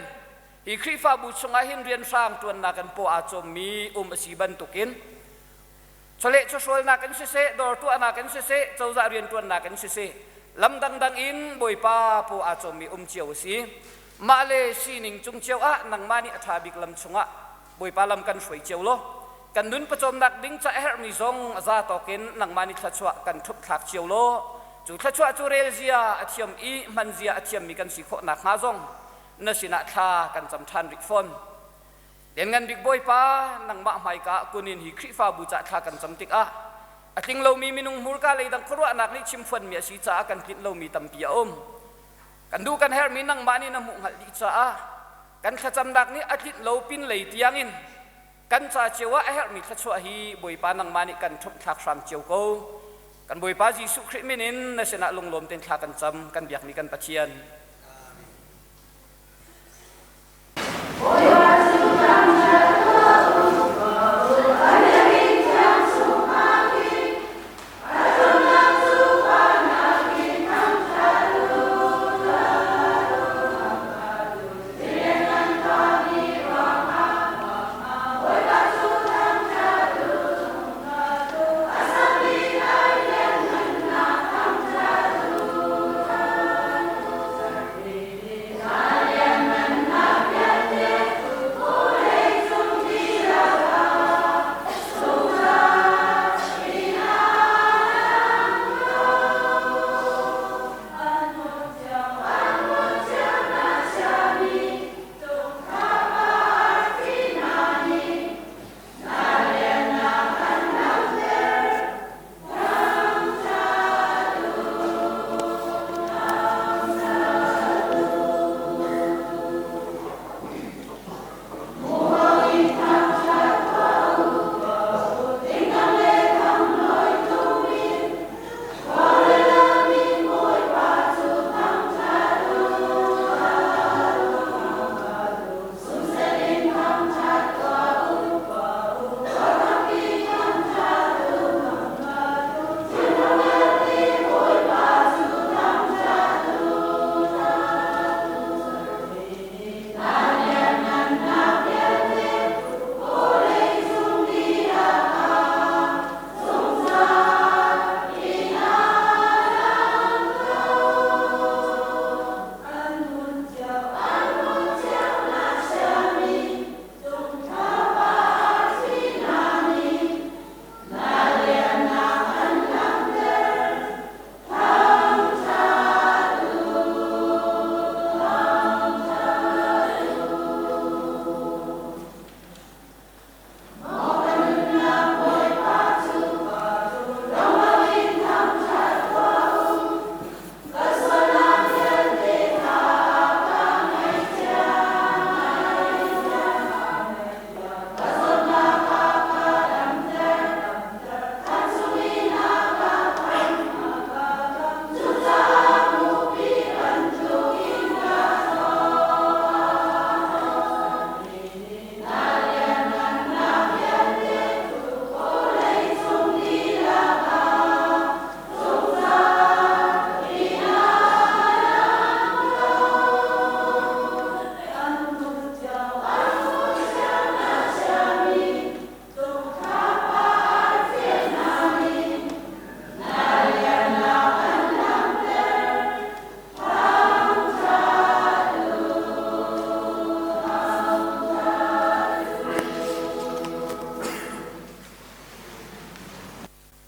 hi Khrihfabu chungah hin rianhrang ṭuannak in paw aa cawmmi um a si bantukin chawleh chawhrawlnak in siseh, dawr tuahnak in siseh, cozah rianṭuannak in siseh, lam dangdang in Bawipa paw aa cawmmi um cio a si. Mah le sining cung cio ah nangmah nih a ṭha bik lam chungah Bawipa lam kan hruai cio law kan nun pawcawmnak ding ca a herhmi zong a za tawk in nangmah nih thluachuah kan ṭhup thlak cio law cu thluachuah cu rel zia a thiam i hman zia a thiammi kan si khawh nakhnga zong na sinah thla kan cam ṭhan rih fawn. Lianngan bik Bawipa, nangmah hmaika kunin hi Khrihfabu ca thla kan cam tikah a tling lomi minung hmurka leidang khuaruahnak nih chimfuanmi a si caah kan tlinh lomi tampi a um. Kan duh kan herhmi nangmah nih na hmuh hngalh dih caah kan thlacamnak nih a tlinh lo pin lei tiangin kan ca cio ah a herhmi thluachuah hi Bawipa nangmah nih kan ṭhumh thlak hram cio ko. Kan Bawipa Jesuh Khrih min in na sinah lunglawm tein thla kan cam, kan biakmi kan Pathian.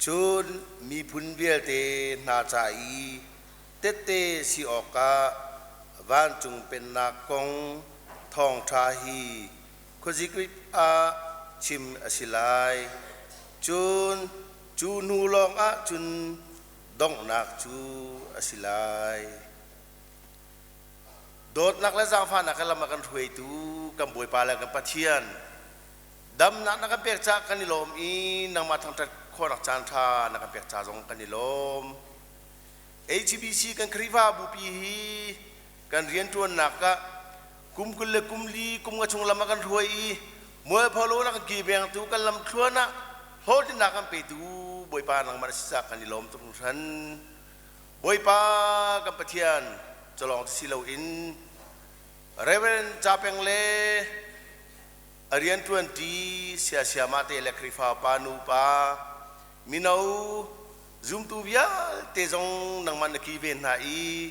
Cun miphun vialte hna ca i tette si awkah vancung pennak kong thawngṭha hi khuazikip ah chim a si lai. Cun cu hnu lawngah cun donghnak cu a si lai. Dawtnak le zaangfahnak he lam a kan hruaitu kan Bawipa le kan Pathian, damnak na kan pek caah kan i lawm i nangmah thangṭhat khawhnak caan ṭha na kan pek ca zong kan i lawm. HBC kan Khrihfabu pi hi kan rianṭuannak ah kum 20 le kum li kum nga chung lam a kan hruai i mualpho lo na kan kilvengtu kan lamthluan ah hlawhtlinnak kan petu Bawipa nangmah na si caah kan i lawm tuk hringhran. Bawipa kan Pathian culawng ti si loin Reverend Capeng le a rianṭuanṭi siasiamah te le Khrihfa pa nu pa mino zumtu vialte zong nangmah na kilven hna i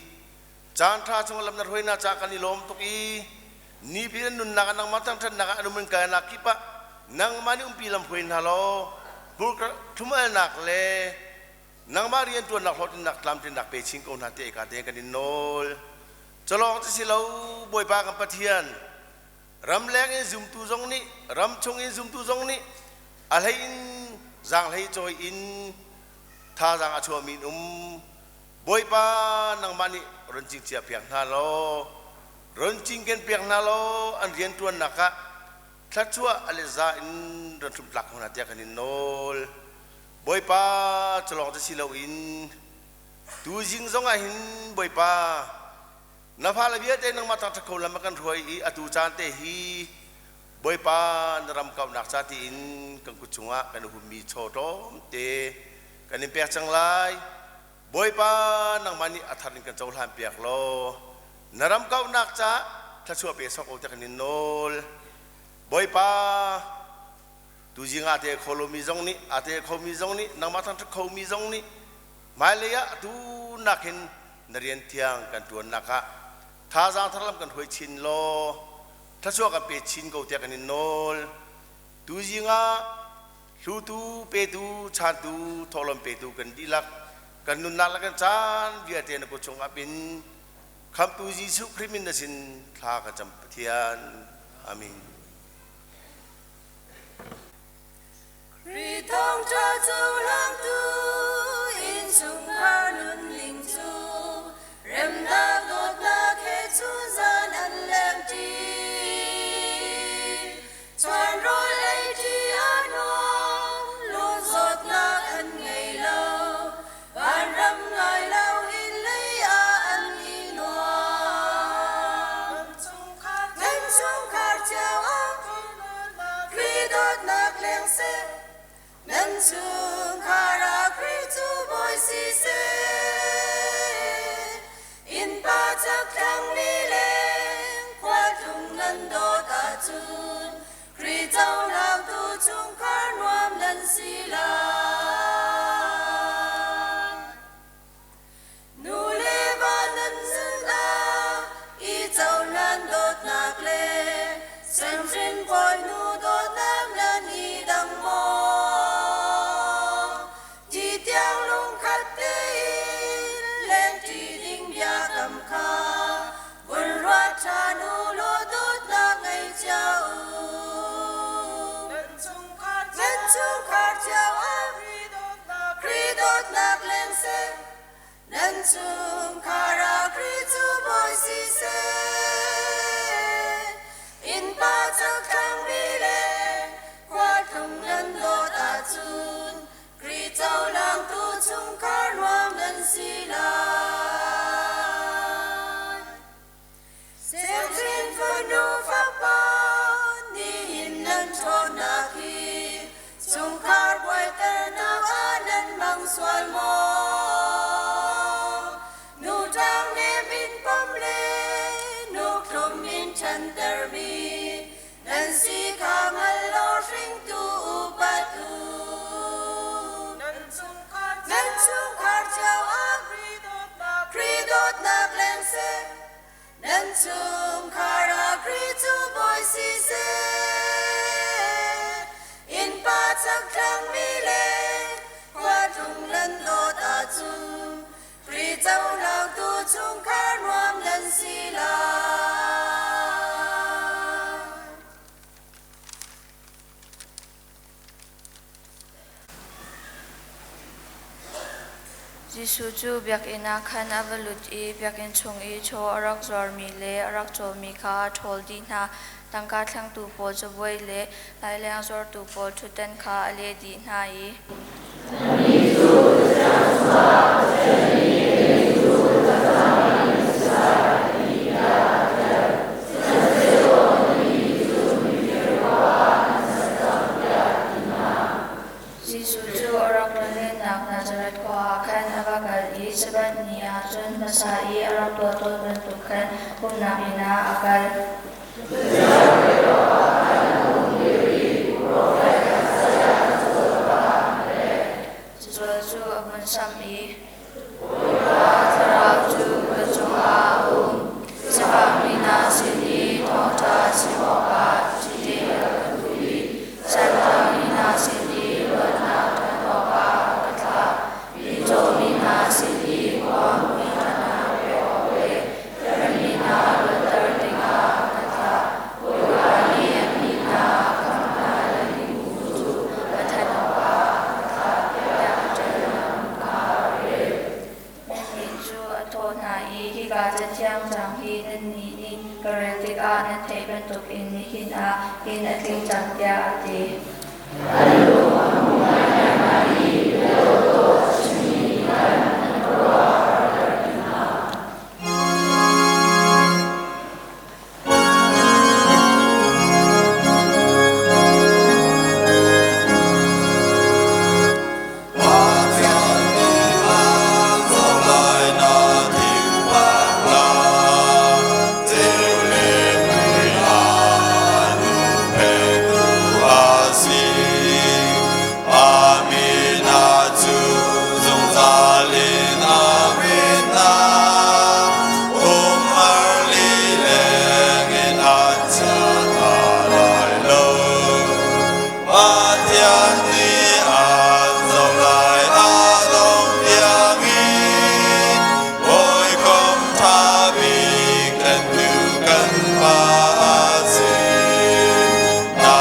caan ṭha chung lam na hruai hna caah kan i lawm tuk i nipi an nunnak ah nangmah thangṭhatnak ah an um in kalnak kip ah nangmah nih umpi lam hruai hna law hmurka thlum-alnak le nangmah rianṭuannak hlawhtlinnak tlamtlinnak pe chin ko hna ti ka te kan in nawl. Calawng cu si lo Bawipa kan Pathian, ramleng in zumtu zong nih ramchung in zumtu zong nih a hlei in zaanghlei cawi in thazaang a chuahmi in um. Bawipa nangmah nih run cingcia piak hna law run cingken piak hna law an rianṭuannak ah thluachuah a let za in run ṭhumtlak ko hna tiah kan in nawl. Bawipa culawng cu si loin tuzing zongah hin Bawipa na fale vialte nangmah thangṭhat kho lam a kan hruai i atu caan te hi Bawipa na ram kauhnak ca tiin kan kut chungah kan hummi chaw tlawmte kan in pek cang lai. Bawipa nangmah nih a thar in kan cohlan piak law na ram kauhnak ca thluachuah pe sawk ko tiah kan in nawl. Bawipa Tuzing aa tel kho lomi zong nih aa tel khomi zong nih nangmah thangṭhat khomi zong nih hmailei ah atu nakin na rian thiang kan ṭuannak ah thazaang tharlam kan hruai chin law thluachuah kan pe chin ko tiah kan in nawl. Tuzing ah hlutu, petu, chantu, thawhlawm petu kan dihlak kan nunnak le kan caan vialte na kut chung ap in Khamhtu Jesuh Khrih min na sin thla kan cam Pathian. Amen. Khrih thawngṭha cohlangtu innchungkhar nunning cu remnak dawtnak he chunzan an lengṭi. Chuan rawl eiṭi a nuam, lung zawtnak an ngei lo, vanram ngai lo in lei ah an i nuam. Nan chungkhar cio ah Khrih dawtnak leng seh, nan chungkhar ah Khrih cu bawi si seh. Innpa chakthlang mi le khualtlung nan dawt ahcun Khrih cohlangtu chungkhar nuam nan si lai. Nu le va nan sinah i cohlan dawtnak le semhrin bawinu dawtnak nan i dang maw? Ti tiang lungkhat tein lengṭi ding biakam kha vun ruat ṭhan u law dawtnak ngei cio u. Nan chungkhar cio ah Khrih dawtnak leng seh, nan chungkhar ah Khrih cu bawi si seh. Innpa chakthlang mi le khualtlung nan dawt ahcun Khrih cohlangtu chungkhar nuam nan si lai. Semhrin fanu fapa nihin nan ṭhawnnak hi chungkhar buaiternak ah nan hmang sual maw? Nu ṭang nem in pom le nu thlum in ṭhantermi nan si kha hngal law hringtu upat u. Nan chungkhar cio ah Khrih dawtnak leng seh, nan chungkhar ah Khrih cu bawi si seh. Innpa chakthlang mi le khuatlung nan dawt ahcun Khrih cohlangtu chungkhar nuam nan si lai. Jesuh cu biakinn ah khan a va lut i biakinn chung i chaw a rak zuarmi le a rak cawmi kha a ṭhawl dih hna. Tangka thlengtu pawl cabuai le laileng zuartu pawl ṭhutdan kha a leh dih hna i, Annih cu Cathiang chungah Pathian nih kei cu ka cang i na si lai, a ti tiah a ṭial. Sihmanhsehlaw nannih cu mifir khua ah nan ser cang, tiah a ti hna. Jesuh cu a rak ṭonlennak Nazareth khua ah khan a va kal i Sabbath ni ah cun hmasa i a rak tuah tawn bantuk khan pumhnak inn ah a kal. Cathiang rel awkah khan a hung dir i profet Isaiah cakuat kha an pek. Cazual cu a vun samh i, Bawipa Thlarau cu ka cungah a um, sifakmi hna sin i thawngṭha chim awkah cite a ka duh i santlaimi hna sin i luatnak ṭhan awkah a ka thlah. Mitcawmi hna sin i khua hmui ṭhatnak pek awk le hremmi hna luatter dingah a ka thlah. Bawipa nih a mi hna a khamh hna lai ni cu va thanh awkah a ka thlah, tiah a ṭialnak hmun kha a rel. Nannih cu a thawh hna i, Hika Cathiang cang hi nannih nih ka rel tikah nan theih bantukin nihin ah hin a tling cang, tiah a ti. An lung a hung ngaingai i bia dawhdawh a chimmi nih khan an khuaruah a harter hna. Pathian nih an zoh lai na thinphang hlah, ceu le mui an pektu a si. Amin a cu zungzal in amin na umhar lileng in an chia hna lai lo. Pathian nih an zoh lai a dong tiangin hawikom ṭha bik tlentu kan Pa a si. Na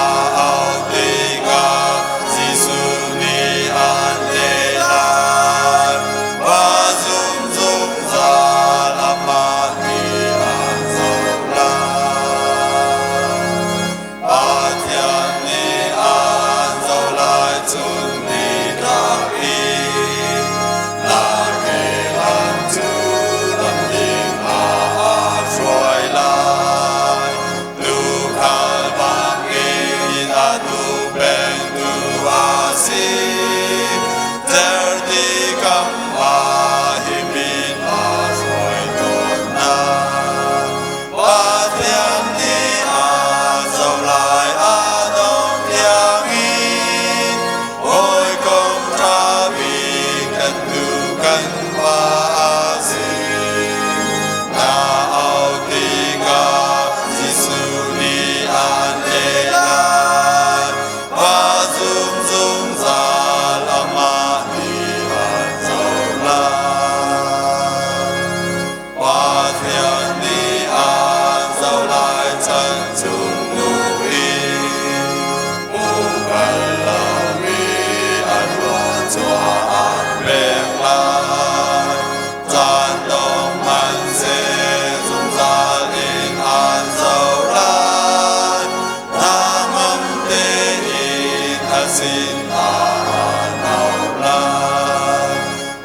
auh tikah Jesuh nih an leh lai. Va zum zungzal amah nih an zoh lai. Pathian nih an zoh lai cun nitlak in na ke lam cu lamding ah a hruai lai. Tuukhal bangin a duh pengtu a si. Cerhti kam ah himin a hruai tawn hna. Pathian nih a zoh lai a dong tiangin hawikom ṭha bik kan tu kan Pa a si. Na auh tikah Jesuh nih aan leh lai. Va zum zungzal amah nih aan zoh lai. Pathian nih aan zoh lai chan chung nu in bal lomi a thluachuah aan pek lai. Caan dong hmanhseh zungzal in aan zoh lai. Hnangam tein a sin ah aan auh lai.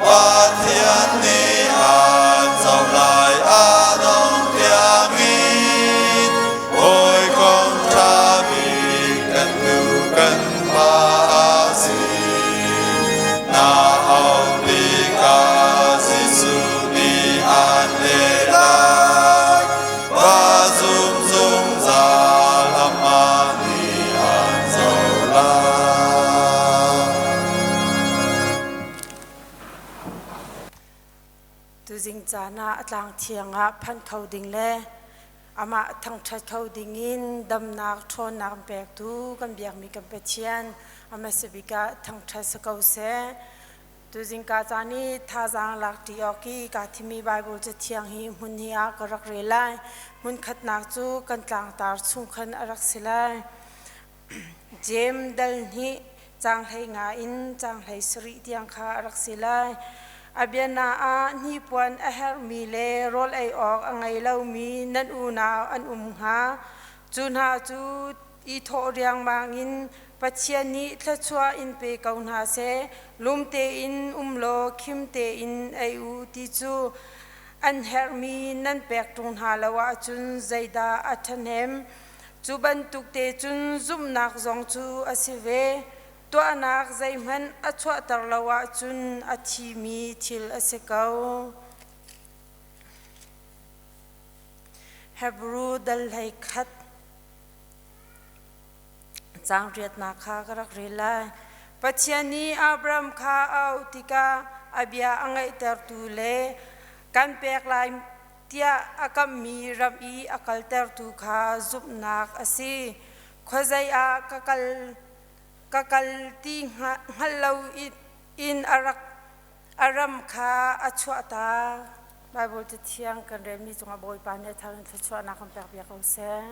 Pathian nih aan zoh lai a dong tiangin hawikom ṭha bik kan nu kan pa a si. Na auh tikah Jesuh nih aan leh lai. Va zum zungzal amah nih aan zoh lai. Tuzing caan ah a tlang thiang ah phanh kho ding le amah thangṭhat kho ding in damnak ṭhawnnak an pektu kan biakmi kan Pathian a hmasa bik ah thangṭhat si ko seh. Tuzing ka caan i thazaang lak ṭi awk i kaa thimmi Baibal cathiang hi hmun hi ah ka rak rel lai. Hmun khatnak cu kan tlangtar chung khan a rak si lai. Jeim dal hnih caang 15 in caang 17 tiang kha a rak si lai. A biana ah hnipuan a herhmi le rawl ei awk a ngei lomi nan unau an um hnga. Cu hna cu i thawh riangmang in Pathian nih thluachuah in pe ko hna seh. Lum tein um law khim tein ei u ti cu an herhmi nan pek ṭung hna lo ahcun zeidah a ṭhahnem? Cu bantuk te cun zumhnak zong cu a si ve. Tuahnak zeihmanh a chuahter lo ahcun a thimi thil a si ko. Hebru dal 11 caang riatnak kha ka rak rel lai. Pathian nih Abraham kha a auh tikah a bia a ngaihtertu le kan pek lai tiah a kamhmi ram i a kaltertu kha zumhnak a si. Khuazei ah ka kal ka kal ti hngalh lo in a rak a ram kha a chuahtak. Baibal Cathiang kan relmi cungah Bawipa nih a thar in thluachuahnak kan pek piak ko seh.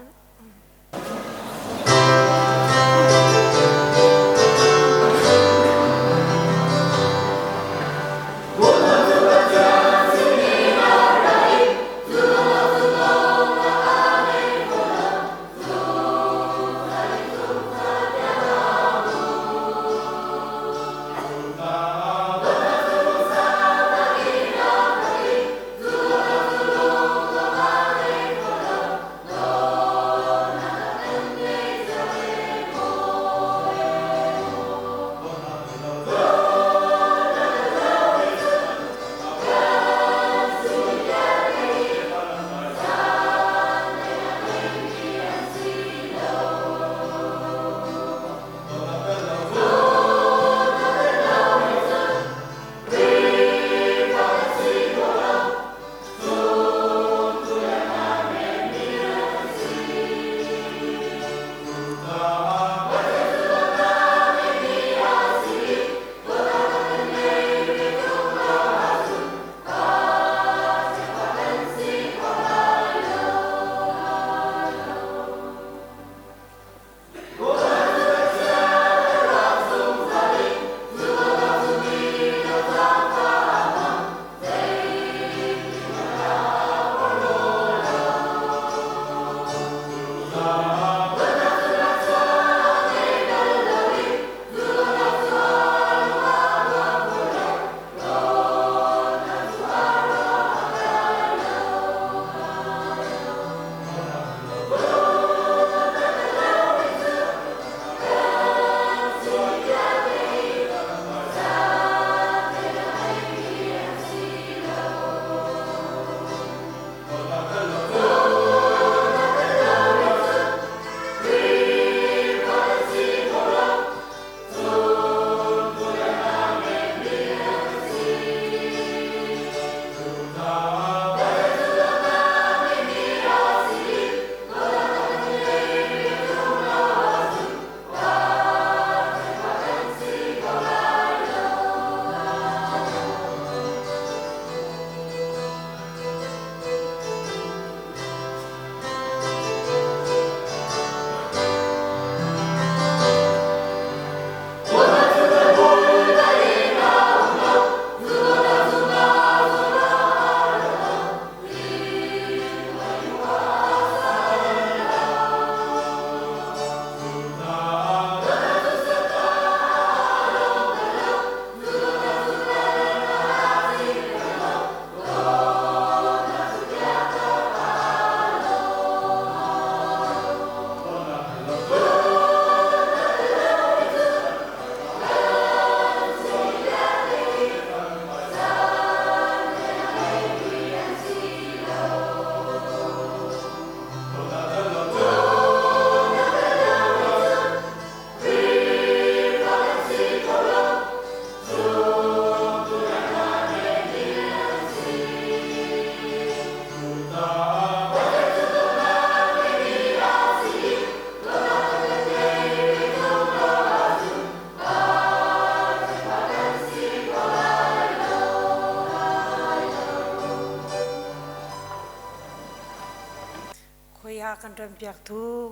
Khoi ah kan rempiaktu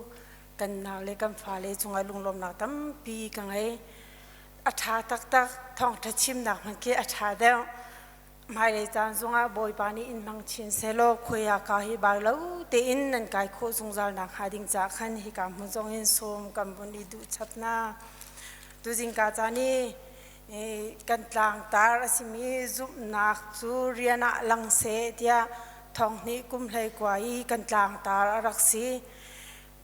kan nau le kan fale cungah lunglawmnak tampi ka ngei. A ṭha taktak, thawngṭha chimnak hmanh khi a ṭha deuh. Hmailei caan zongah Bawipa nih in hmang chin sehlaw khuai ka hi bai lo tein nan kai khawh zungzal nak hnga ding caah khan hika hmun zong in sawm kan vun i duh chap hna. Tuzingka caan i kan tlangtar a simi zumhnak cu rian ah lang seh tiah thonghnih kum 19 i kan tlangtar a rak si.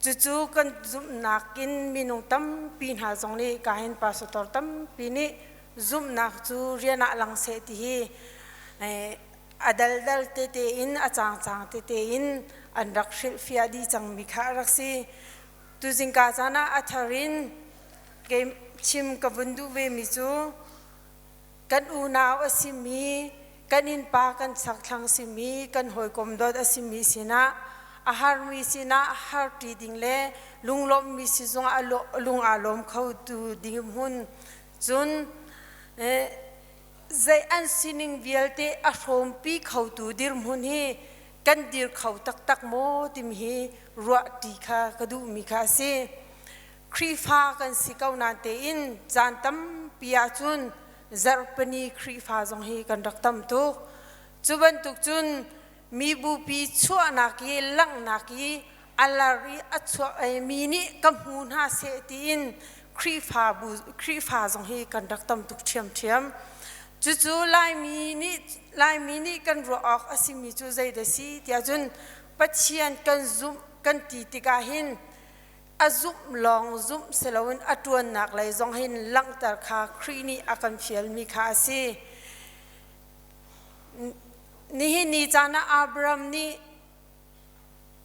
Cucu kan zumhnak in minung tampi hna zong nih kahin pastor tampi nih zumhnak cu rian ah lang seh ti hi a daldal tete in a cangcang tete in an rak hrilhfiah dih cangmi kha a rak si. Tuzingka caan ah a thar in kei chim ka vun duh vemi cu kan unau a simi kan innpa kan chakthlang simi kan hawikom dawt a simi sinah a harmi sinah harṭi ding le lunglawmhmi si zongah lung aa lawm kho tu ding hmun cun zei an sining vialte a hrawmpi khotu dirhmun hi kan dir kho taktak maw timi hi ruahṭi kha ka duhmi kha a si. Khrihfa kan si ko nain tein caan tampi ahcun zarhpini Khrihfa zong hi kan rak tam tuk. Cu bantuk cun mi bupi chuahnak i langhnak i a lar i a chuak mi nih ka hmu hna seh tiin Khrihfabu Khrihfa zong hi kan rak tam tuk ṭhiamṭhiam. Cucu Laimi nih Laimi nih kan ruah awk a simi cu zeidah si tiah cun Pathian kan zumh kan ti tikah hin a zumh lawng zumh si loin a ṭuannak lei zong hin langhter kha Khrih nih a kan fialmi kha a si. Nihin ni caan ah Abraham nih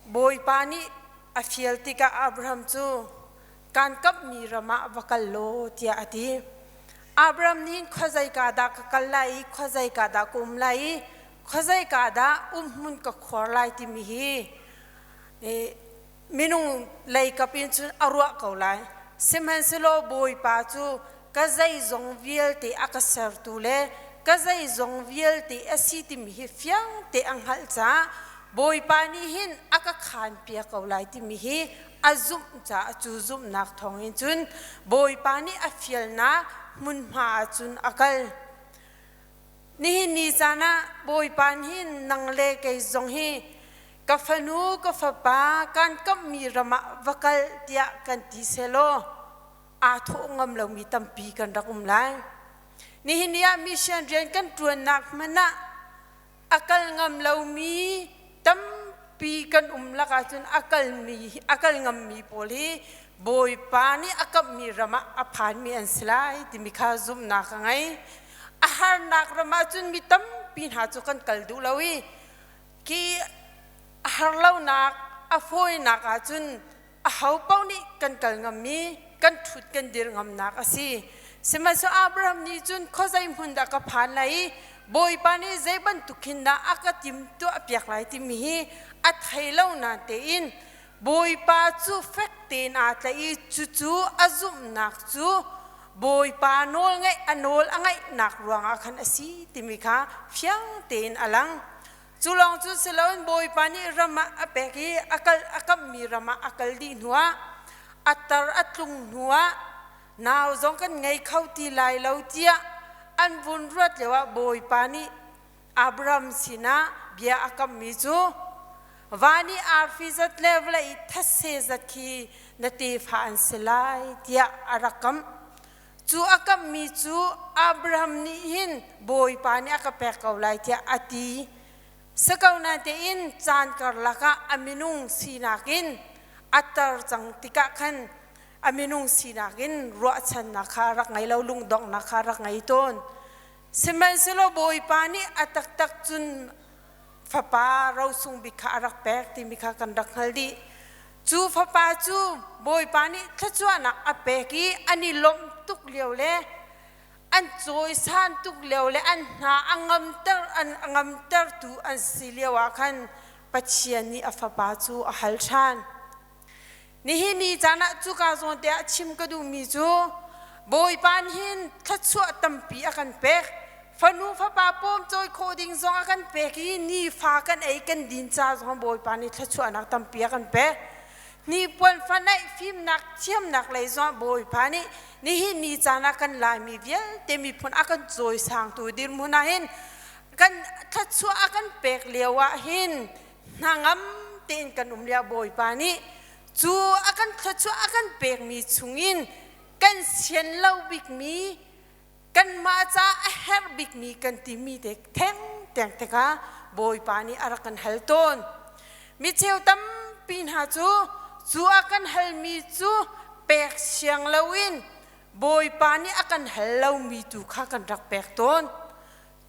Bawipa nih a fial tikah Abraham cu kaan kamhmi ram ah va kal law tiah a ti. Abraham nih khuazeika dah ka kal lai i khuazeika dah ka um lai i khuazeika dah umhmun ka khuar lai timi hi minung lei kap in cun a ruah ko lai. Sihmanhsehlaw Bawipa cu ka zeizong vialte a ka sertu le ka zeizong vialte a si timi hi fiang te a hngalh caah Bawipa nih hin a ka khaan piak ko lai timi hi a zumh caah cu zumhnak thawngin cun Bawipa nih a fialnak hmunhma ah cun a kal. Nihin ni caan ah Bawipa nih nang le kei zong hi ka fanu ka fapa kan kamhmi ram ah va kal tiah kan ti selaw aa thawh ngam lomi tampi kan rak um lai. Nihin ni ah mission rian kan ṭuannak hmanh ah a kal ngam lomi tampi kan um lakah cun a kalmi a kal ngammi pawl hi Bawipa nih a kamhmi ram ah a phanmi an si lai timi kha zumhnak ka ngei. A harnak ram ah cun mi tampi hna cu kan kal duh lo i khi a harlonak a fawinak ahcun a ho paoh nih kan kal ngammi kan ṭhut kan dir ngamnak a si. Sihmanhsehlaw Abraham nih cun khuazei hmun dah ka phan lai i Bawipa nih zei bantuk hin dah a ka timhtuah piak lai timi hi a thei lo nain tein Bawipa cu fek tein aa tlaih i cucu a zumhnak cu Bawipa nawl ngaih a nawl a ngaihnak ruangah khan a si timi kha fiang tein a lang. Cu lawng cu si loin Bawipa nih ram ah a pek i a kal a kamhmi ram ah a kal dih hnuah a tar a tlung hnuah nau zong kan ngei kho ti lai lo tiah an vun ruat lioah Bawipa nih Abraham sinah bia a kammi cu van i arfi zat le vawlei i thetse zat khi na tefa an si lai tiah a rak kamh. Cu a kamhmi cu Abraham nih hin Bawipa nih a ka pek ko lai tiah a ti. Si ko natein caan karlak ah a minung sinak in a tar cang tikah khan a minung sinak in ruahchannak kha rak ngei lo lungdonghnak kha rak ngei tawn. Sihmanhsehlaw Bawipa nih a taktak cun fapa rosung bik kha a rak pek timi kha kan rak hngal dih. Cu fapa cu Bawipa nih thluachuahnak a pek i an i lawmh tuk lio le an cawisan tuk lio le an hna a ngamter an a ngamtertu an si lio ah khan Pathian nih a fapa cu a hal ṭhan. Nihin ni caan ah cuka zawn te ah chim ka duhmi cu Bawipa nih hin thluachuah tampi a kan pek. Fanu fapa pawmcawi khawh ding zong a kan pek i nifa kan ei kan din ca zong Bawipa nih thluachuahnak tampi a kan pek. Hnipuan fanaih fimnak thiamnak lei zong Bawipa nih nihin ni caan ah kan Laimi vialte miphun a kan cawisangtu dirhmun ah hin Kan thluachuah a kan pek lio ah hin hnangam tein kan um lio Bawipa nih cu a kan thluachuah a kan pekmi chungin kan sian lo bikmi kanmah ca a herh bikmi kan timi te theng teng tikah Bawipa nih a rak kan hal tawn. Mi cheu tampi hna cu cu a kan halmi cu pek siang loin Bawipa nih a kan hal lomi tu kha kan rak pek tawn.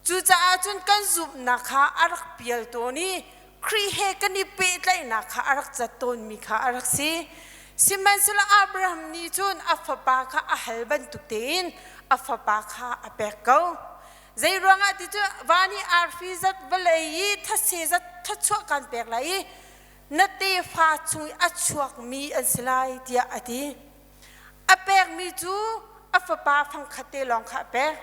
Cucaah cun kan zumhnak kha a rak pial tawn i Khrih he kan i pehtlaihnak kha a rak cat tawnmi kha a rak si. Sihmanhsehlaw Abraham nih cun a fapa kha a hal bantuk tein a fapa kha a pek ko. Zei ruangah ti cu van i arfi zat vawlei i thase zat thluachuah kan pek lai i na tefa chung i a chuakmi an si lai tiah a ti. A pekmi cu a fapa fangkhat te lawng kha a pek.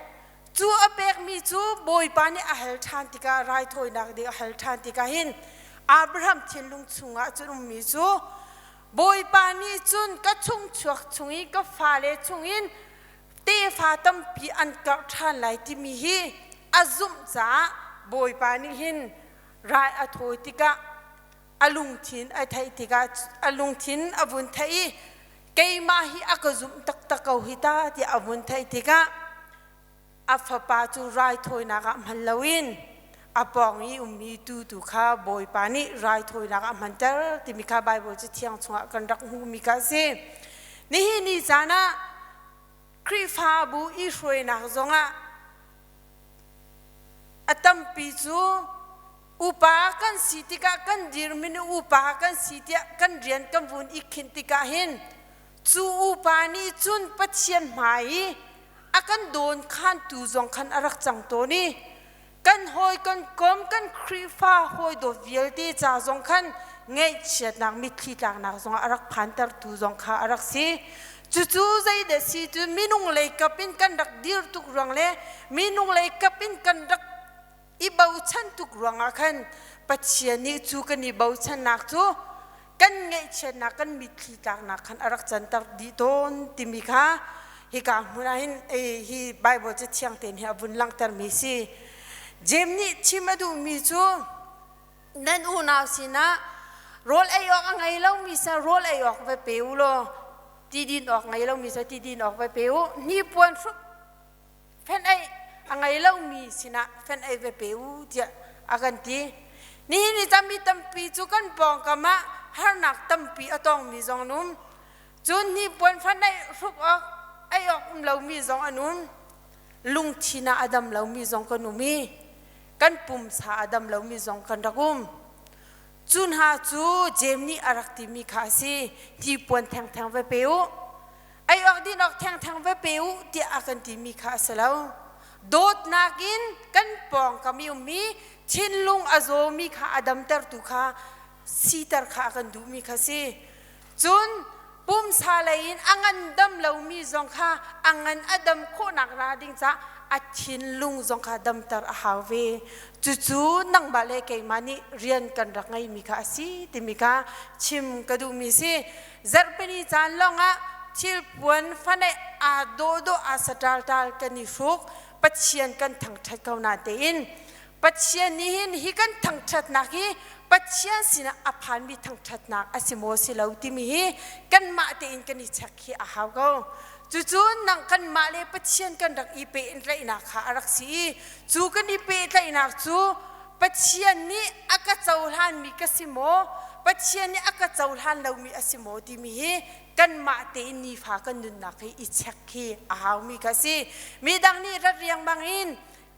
Cu a pekmi cu Bawipa nih a hal ṭhan tikah raithawinak ding a hal ṭhan tikah hin Abraham thinlung chungah cun ummi cu Bawipa nih cun ka chungchuak chung i ka fale chungin tefa tampi an karh ṭhan lai timi hi a zumh caah Bawipa nih hin rai a thawi tikah a lungthin a theih tikah a lungthin a vun theih i keimah hi a ka zumh taktak ko hi ta tiah a vun theih tikah a fapa cu raithawinak ah hman loin a pawng i ummi tu tu kha Bawipa nih raithawinak ah hmanter timi kha Baibal Cathiang chungah kan rak hmuhmi kha a si. Nihin ni caan ah Khrihfabu i hruainak zongah a tampi cu upa kan si tikah kan dirhmun i upa kan si tiah kan rian kan vun i khinh tikah hin cu upa nih cun Pathian hmai i a kan dawn khantu zong khan a rak cang tawn i kan hawi kan kom kan Khrihfa hawi dawt vialte ca zong khan ngaihchiatnak mitthli tlaknak zong a rak phantertu zong kha a rak si. Cucu zeidah si cu minung lei kap in kan rak dir tuk ruang le minung lei kap in kan rak i bochan tuk ruangah khan Pathian nih cu kan i bochannak cu kan ngaihchiatnak kan mitthli tlaknak khan a rak canter dih tawn timi kha hika hmun ah hin hi Bible cathiang tein hi a vun langhtermi si. Jeim nih chim a duhmi cu nan unau sinah rawl ei awk a ngei lomi sa rawl ei awk va pe u law ti din awk ngei lomi sa ti din awk va pe u hnipuan hruk fenh-eih a ngei lomi sinah fenh-eih ve pe u tiah a kan ti. Nihin i mi tampi cu kan pawngkam ah harnak tampi a tongmi zong an um. Cun hnipuan fenh-eih hruk awk ei awk um lomi zong an um. Lungthin ah a dam lomi zong kan um i kan pumsa a dam lomi zong kan rak um. Cu hna cu Jeim nih a rak timi kha a si. Hnipuan thengtheng va pe u. Ei awk din awk thengtheng va pe u tiah a kan timi kha a si lo. Dawtnak in kan pawngkam i ummi thinlung a zawmi kha a damtertu kha siter kha a kan duhmi kha si. Cun pumsa lei in a ngandam lomi zong kha a ngan a dam khawhnak ra ding caah a thinlung zong kha damter a hau ve. Cucu nangmah le keimah nih rian kan rak ngeimi kha a si timi kha chim ka duhmi si. Zarhpini caan lawngah thilpuan fanaih aa dawhdawh aa saṭalṭal kan i hruk. Pathian kan thangṭhat ko natein Pathian nih hin hi kan thangṭhatnak hi Pathian sinah a phanmi thangṭhatnak a si maw si lo timi hi kanmah tein kan i check hi a hau ko. Cucu nang kanmah le Pathian kan rak i pehtlaihnak kha a rak si i cu kan i pehtlaihnak cu Pathian nih a ka cohlanmi ka si maw Pathian nih a ka cohlan lomi a si maw timi hi kanmah tein nifa kan nunnak hi i check hi a haumi kha si. Midang nih rat riangmang in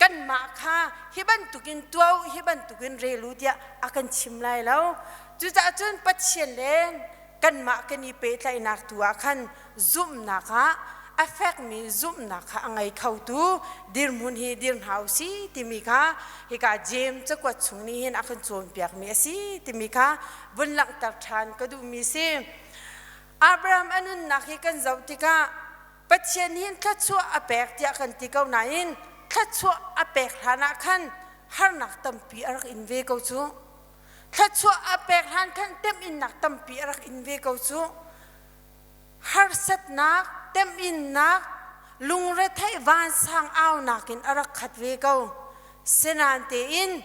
kanmah kha hi bantukin tuah u hi bantukin rel u tiah a kan chim lai lo. Cucaah cun Pathian le kanmah kan i pehtlaihnak tu ah khan zumhnak ah a fekmi zumhnak kha a ngei khotu dirhmun hi dir hna u si timi kha hika Jeim cakuat chung nih hin a kan cawnpiakmi a si timi kha vun langhter ṭhan ka duhmi si. Abraham a nunnak hi kan zoh tikah Pathian hin thluachuah a pek tiah kan ti ko nain thluachuah a pek hlan ah khan harnak tampi a rak in ve ko cu. Thluachuah a pek hlan khan temhinnak tampi a rak in ve ko cu. Harsatnak, temhinnak, lungretheih vansang aunak in a rak khat ve ko. Senan tein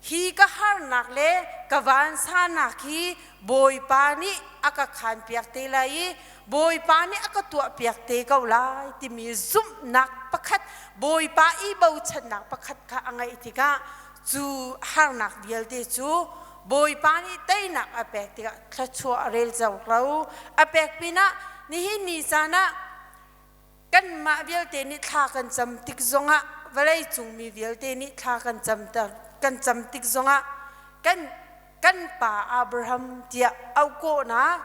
hi ka harnak le ka vansanak hi Bawipa nih a ka khanpiak te lai i Bawipa nih a ka tuahpiak te ko lai timi zumhnak pakhat Bawipa i bochannak pakhat kha a ngeih tikah cu harnak vialte cu Bawipa nih teinak a pek tikah thluachuah a rel zau lo a pek pinah nihin ni caan ah kanmah vialte nih thla kan cam tik zongah vawlei cung mi vialte nih thla kan cam kan cam tik zongah kan kan pa Abraham tiah auhkawhnak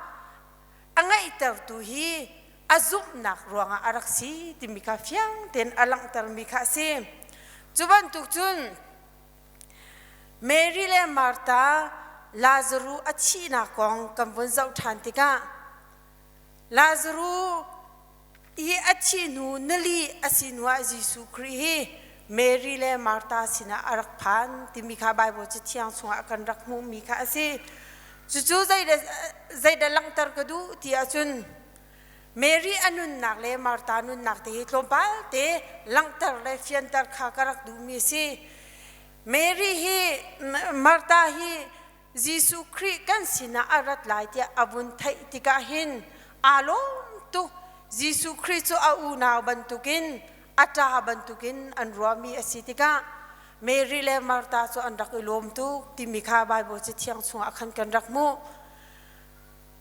a ngeihtertu hi a zumhnak ruangah a rak si timi kha fiang tein a langhtermi kha a si. Cu bantuk cun Mary le Martha Lazaru a thihnak kong kan vun zoh ṭhan tikah Lazaru hi a thih hnu nili a si hnuah Jesuh Khrih hi Mary le Martha sinah a rak phan timi kha Baibal Cathiang chungah kan rak hmuhmi kha a si. Cucu zeidah langhter ka duh ti ahcun Mary a nunnak le Martha nunnak te hi tlawmpal te langhter le fianter kha ka rak duhmi a si. Mary hi Martha hi Jesuh Khrih kan sinah a rat lai tiah a vun theih tikah hin aa lawm tuk. Jesuh Khrih cu a unau bantukin a ṭa bantukin an ruahmi a si tikah Mary le Martha cu an rak i lawm tuk timi kha Baibal Cathiang chungah khan kan rak hmuh.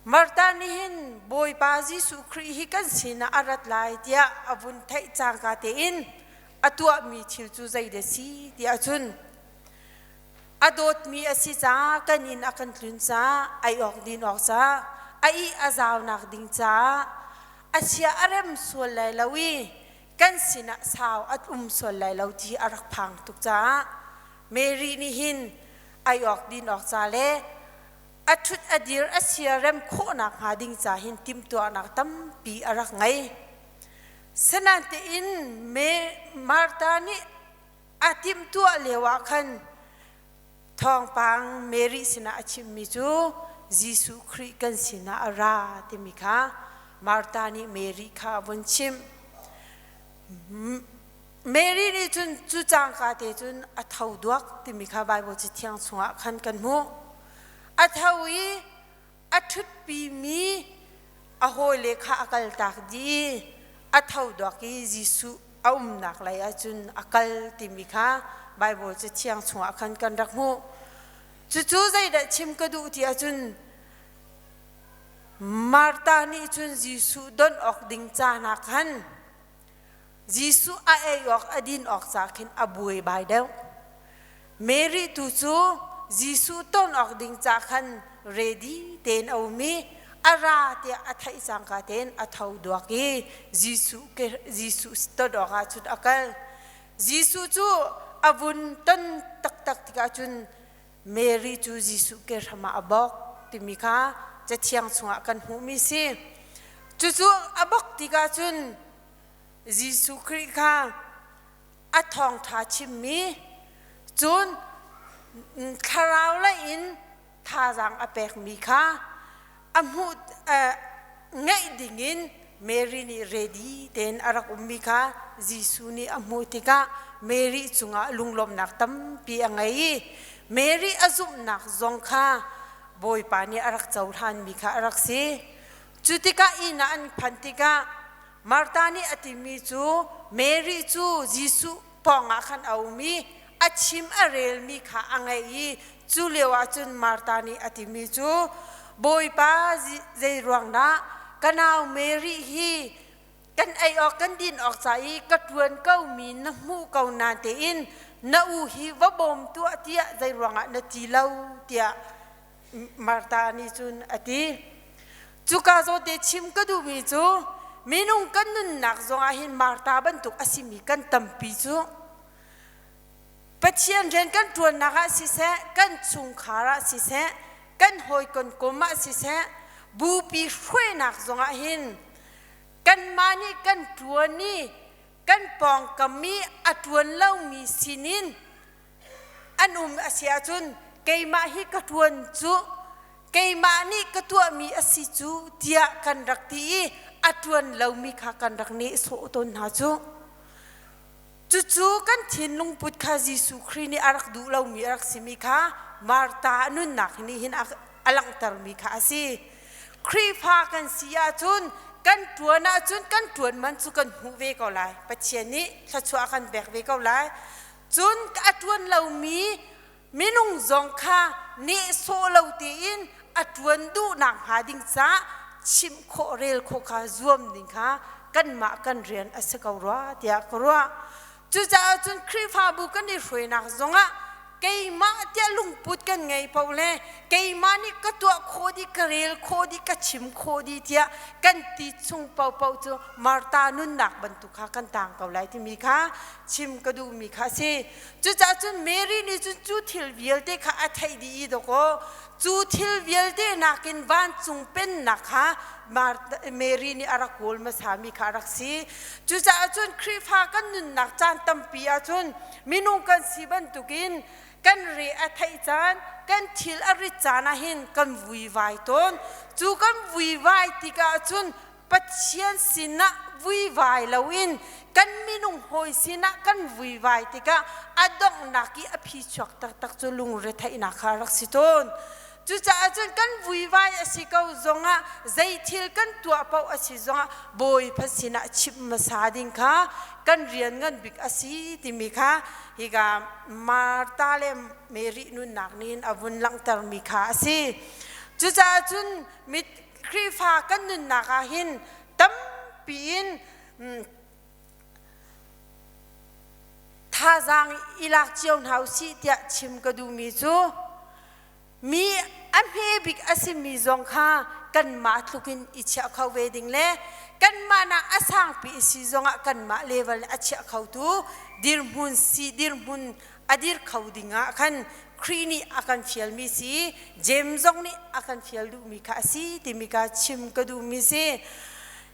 Martha nih hin Bawipa Jesuh Khrih hi kan sinah a rat lai tiah a vun theih cangka tein a tuahmi thil cu zeidah si tiah cun a dawtmi a si caah kan inn a kan tlun caah ei awk din awk caah a ih a zaunak ding caah a chia a rem sual lai lo i kan sinah sau a um sual lai lo ti a rak phang tuk caah Mary nih hin ei awk din awk ca le a ṭhut a dir a sia rem khawhnak hnga ding ca hin timhtuahnak tampi a rak ngei. Sinain Martha nih a timhtuah lio ah khan thawngpang Mary sinah a chimmi cu Jesuh Khrih kan sinah a ra timi kha Martha nih Mary kha a vun chimh. Mary nih cun cu cangka te cun a tho duak timi kha Baibal Cathiang chungah khan kan hmuh. A tho i a ṭhutpimi a hawile kha a kaltak dih i a tho duak i Jesuh a umnak lei ahcun a kal timi kha Baibal Cathiang chungah khan kan rak hmuh. Cucu zeidah chim ka duh ti ahcun Martha nih cun Jesuh don awk ding caan ah khan Jesuh a ei awk a din awk ca khin a buai bai deuh. Mary tu cu Jesuh ton awk ding ca khan ready tein a um i a ra tiah a theih cangka tein a tho duak i Jesuh ke Jesuh ton awk ah cun a kal. Jesuh cu a vun ton taktak tikah cun Mary cu Jesuh ke hram ah a bawk timi kha Cathiang chungah kan hmuhmi si. Cucu a bawk tikah cun Jesuh Khrih kha a thawngṭha chimmi cun thlarau lei in thazaang a pekmi kha a hmuh ngeih dingin Mary nih ready tein a rak ummi kha Jesuh nih a hmuh tikah Mary cungah lunglawmhnak tampi a ngei i Mary a zumhnak zong kha Bawipa nih a rak cohlanmi kha a rak si. Cu tikah inn ah an phanh tikah Martha nih a timi cu Mary cu Jesuh pawngah khan a um i a chim a relmi kha a ngaih i cu lio ah cun Martha nih a timi cu Bawipa zei ruang dah ka nau Mary hi kan ei awk kan din awk ca i ka ṭuan ko mi na hmuh ko na tein na u hi va bawm tuah tiah zei ruangah na ti lo tiah Martha nih cun a ti. Cuka zawte chim ka duhmi cu minung kan nunnak zongah hin Martha bantuk a simi kan tampi cu Pathian rian kan ṭuannak ah siseh, kan chungkhar ah siseh, kan hawikom kum ah siseh, bupi hruainak zongah hin kanmah nih kan ṭuan i kan pawngkam i a ṭuan lomi sinin an um a si ahcun keimah hi ka ṭuan cu keimah nih ka tuahmi a si cu tiah kan rak ti i a ṭuan lomi kha kan rak nehsawh tawn hna cu. Cucu kan thinlung put kha Jesuh Khrih nih a rak duh lomi a rak simi kha Martha a nunnak nih hin a langhtermi kha a si. Khrihfa kan si ahcun kan ṭuan ahcun kan ṭuan man cu kan hmuh ve ko lai. Pathian nih thluachuah a kan pek ve ko lai. Cun a ṭuan lomi minung zong kha nehsawh lo tein a ṭuan duhnak hnga ding caah chimh khawh rel khawh kha zuam ding kha kanmah kan rian a si ko rua tiah ka ruah. Cucaah cun Khrihfabu kan i hruainak zongah keimah tiah lungput kan ngei paoh le keimah nih ka tuah khawh dih, ka rel khawh dih, ka chim khawh dih tiah kan ti chung paohpaoh cu Martha nunnak bantuk kha kan tang ko lai timi kha chim ka duhmi kha a si. Cucaah cun Mary nih cun cu thil vialte kha a theih dih i dawkaw cu thil vialte nakin vancung pennak kha Mary nih a rak kawl hmasami kha a rak si. Cucaah cun Khrihfa kan nunnak caan tampi ahcun minung kan si bantukin kan re a theih caan, kan thil a rit caan ah hin kan vuivai tawn. Cu kan vuivai tikah cun Pathian sinah vuivai loin kan minung hawi sinah kan vuivai tikah a donghnak i a phichuak taktak cu lungretheihnak kha a rak si tawn. Cucaah cun kan vuivai a si ko zongah zei thil kan tuah paoh a si zongah Bawipa sinah chimh hmasa ding kha kan rian ngan bik a si timi kha hika Martha le Mary nunnak nih a vun langhtermi kha a si. Cucaah cun mit Khrihfa kan nunnak ah hin tampi in thazaang i lak cio hna usih tiah chim ka duhmi cu mi a hme bik a simi zong kha kanmah tluk in i chiah kho ve ding le kanmah nak a sangpi i si zongah kanmah level a chiah khotu dirhmun si dirhmun a dir kho ding ah khan Khrih nih a kan fialmi si James zong nih a kan fial duhmi kha a si timi kha chim ka duhmi si.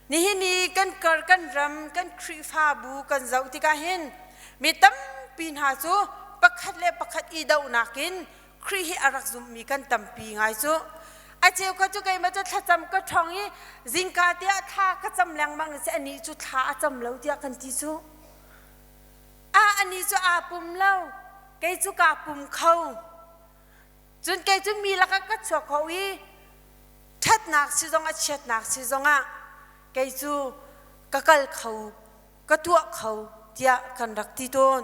Nihin i kan kar kan ram kan Khrihfabu kan zoh tikah hin mi tampi hna cu pakhat le pakhat i dohnak in Khrih hi a rak zummi kan tampi ngai cu. A cheu kha cu keimah cu thlacam ka ṭhong i zingka tiah thla ka cam lengmang si anih cu thla a cam lo tiah kan ti cu. A anih cu aa pum lo kei cu kaa pum kho. Cun kei cu mi lakah ka chuak kho i ṭhatnak si zongah chiatnak si zongah kei cu ka kal kho ka tuah kho tiah kan rak ti tawn.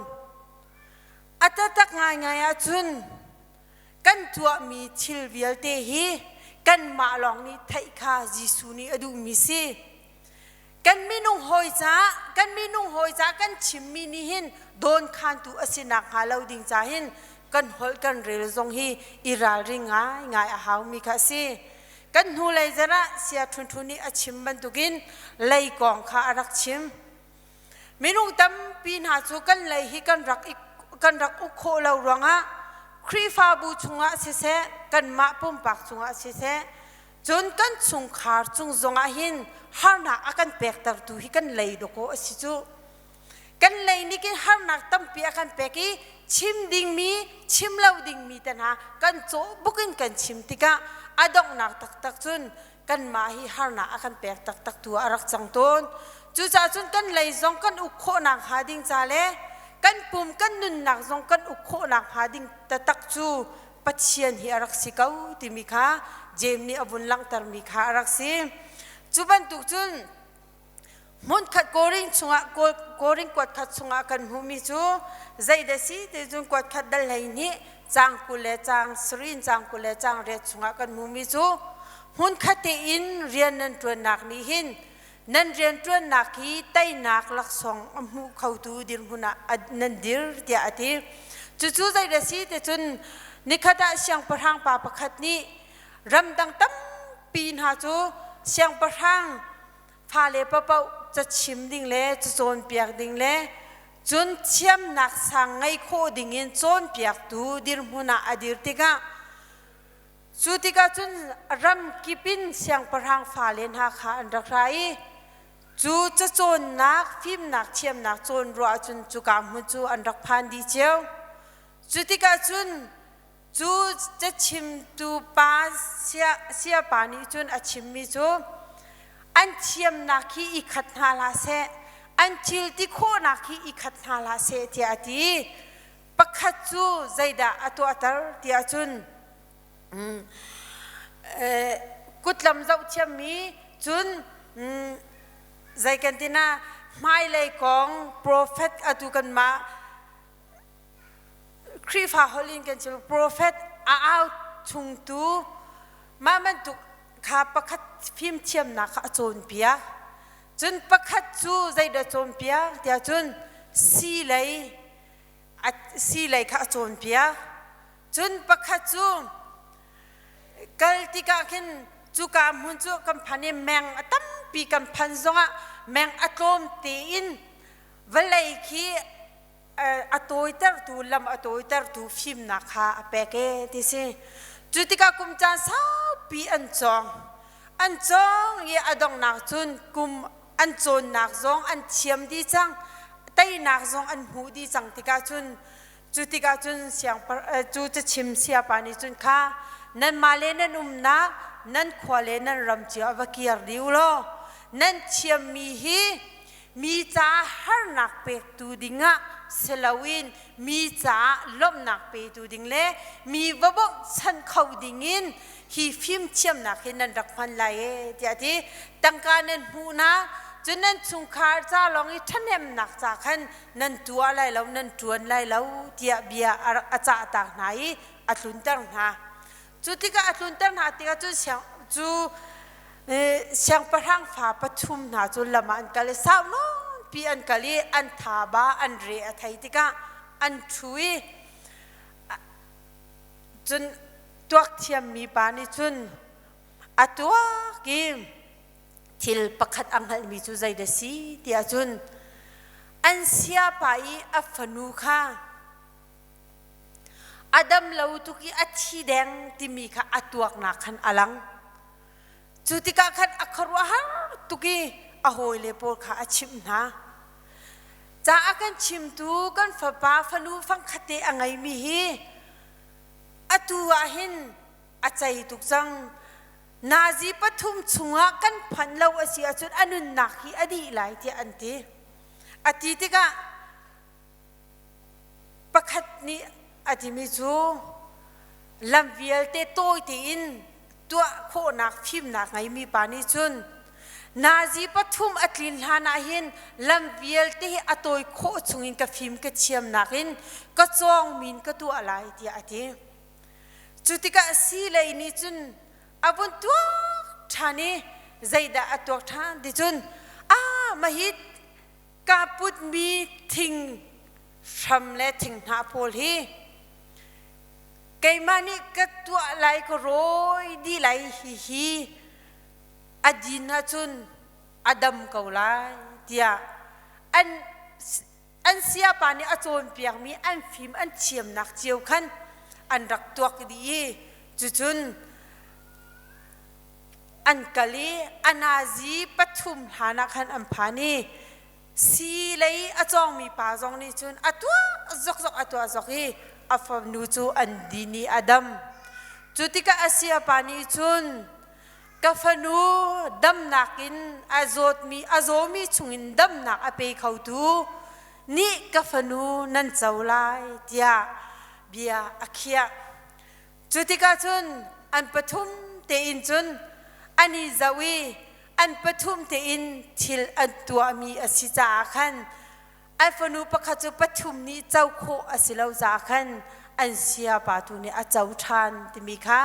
A taktak ngaingai ahcun kan tuahmi thil vialte hi kanmah lawng nih theih kha Jesuh nih a duhmi si. Kan minung hawi caah kan minung hawi caah kan chimmi nih hin dawnkhantu a si nakhnga lo ding ca hin kan holh kan rel zong hi i ralring ngaingai a haumi kha a si. Kan hnulei zarh ah Sia Ṭhun Ṭhun nih a chim bantukin lei kong kha a rak chim. Minung tampi hna cu kan lei hi kan rak kan rak uk khawh lo ruangah Khrihfabu chungah siseh, kanmah pumpak cungah siseh, cun kan chungkhar cung zongah hin harnak a kan pektertu hi kan lei dawkaw a si cu. Kan lei nih khin harnak tampi a kan pek i chim dingmi, chim lo dingmi te hna kan cawh buk in kan chim tikah a donghnak taktak cun kanmah hi harnak a kan pek taktak tu ah a rak cang tawn. Cucaah cun kan lei zong kan uk khawhnak hnga ding ca le kan pum kan nunnak zong kan uk khawhnak hnga ding taktak cu Pathian hi a rak si ko timi kha Jeim nih a vun langhtermi kha a rak si. Cu bantuk cun hmunkhat Korin chungah Korin kuatkhat chungah kan hmuhmi cu zeidah si ti cun kuatkhat dal 12 caang 20 le caang 7 caang 20 le caang 8 chungah kan hmuhmi cu hmunkhat tein rian nan ṭuannak nih hin nan rianṭuannak hi teinak laksawng a hmu khotu dirhmun ah nan dir tiah a ti. Cucu zeidah si ti cun nikhat ah siangpahrang pa pakhat nih ramdang tampi hna cu siangpahrang fale paohpaoh cachim ding le cacawnpiak ding le cun thiamnak sang ngei khawh dingin cawnpiaktu dirhmun ah a dir tikah Cu tikah cun ram kip in siangpahrang fale hna kha an rak ra i cu cacawnnak fimnak thiamnak cawn ruah ahcun cuka hmun cu an rak phan dih cio. Cu tikah cun cu cachimtu pa siapa nih cun a chimmi cu an thiamnak hi i khat hna hlah seh. An thil ti khawhnak hi i khat hna hlah seh tiah a ti. Pakhat cu zeidah a tuahter tiah cun kutlam zohthiammi cun zei kan ti na hmailei kong profet atu kanmah Khrihfa holh in kan chim profet a au chungtu mah bantuk kha pakhat fimthiamnak kha a cawnpiak. Cun pakhat cu zeidah cawnpiak tiah cun sii lei sii lei kha a cawnpiak. Cun pakhat cu kal tikah khin cuka hmun cu kan phan i meng a tampi kan phan zongah meng a tlawm tein vawlei khi a tawitertu lam a tawitertu fimnak kha a pek e ti si. Cu tikah kum caan saupi an cawng. An cawng i a donghnak cun kum an cawnnak zong an thiam dih cang, teinak zong an hmuh dih cang tikah cun cu tikah cun siang cu cachim siapa nih cun kha nanmah le nan umnak nan khua le nan ram cio ah va kir dih u law nan thiammi hi mi caah harnak pektu dingah si loin mi caah lawmhnak petu ding le mi va bawmhchanh kho dingin hi fimthiamnak hi nan rak hman lai e tiah a ti. Tangka nan hmuhnak cun nan chungkhar ca lawng i ṭhahnemnak ca khan nan tuah lai lo, nan ṭuan lai lo tiah bia a cahtak hna i a tlunter hna. Cu tikah a tlunter hna tikah cun siang cu siangpahrang fa pathum hna cu lam ah an kal i sau nawnpi an kal i an thaba an re a thei tikah an ṭhu i cun tuak thiammi pa nih cun a tuak i thil pakhat a hngalhmi cu zeidah si tiah cun an siapa i a fanu kha A dam lo tuk i a thi deng timi kha a tuaknak khan a lang. Cu tikah khan a khuaruahhar tuk i a hawile pawl kha a chimh hna. Ca a kan chimtu kan fapa fanu fangkhatte a ngeimi hi atu ah hin a cei tuk cang. Nazi pathum chungah kan phanh lo a si ahcun a nunnak hi a dih lai tiah an ti. A ti tikah Pakhat nih a timi cu lam vialte tawi tein tuah khawhnak fimnak ngeimi pa nih cun nazi pathum a tlin hlan ah hin lam vialte hi a tawi khawh chungin ka fim ka thiamnak in ka cawng min ka tuah lai tiah a ti. Cu tikah silei nih cun a vun tuak ṭhan i zeidah a tuak ṭhan ti cun ah mahi Ka putmi thing hram le thinghnah pawl hi keimah nih ka tuah lai ka rawi dih lai hihi a din ahcun a dam ko lai tiah an an siapa nih a cawnpiakmi an fim an thiamnak cio khan an rak tuak dih i cucun An kal i a nazi pathum hlan ah khan an phan i sii lei a cawngmi pa zong nih cun a tuah zokzok a tuah zok i a fanu cu an din i a dam. Cu tikah a siapa nih cun ka fanu damnak in a zawtmi a zawmi chungin damnak a pe khotu nih ka fanu nan co lai tiah bia a khiah. Cu tikah cun an pathum tein cun an i zoh i an pathum tein thil an tuahmi a si caah khan an fanu pakhat cu pathum nih co khawh a si lo caah khan an siapa tu nih a co ṭhan timi kha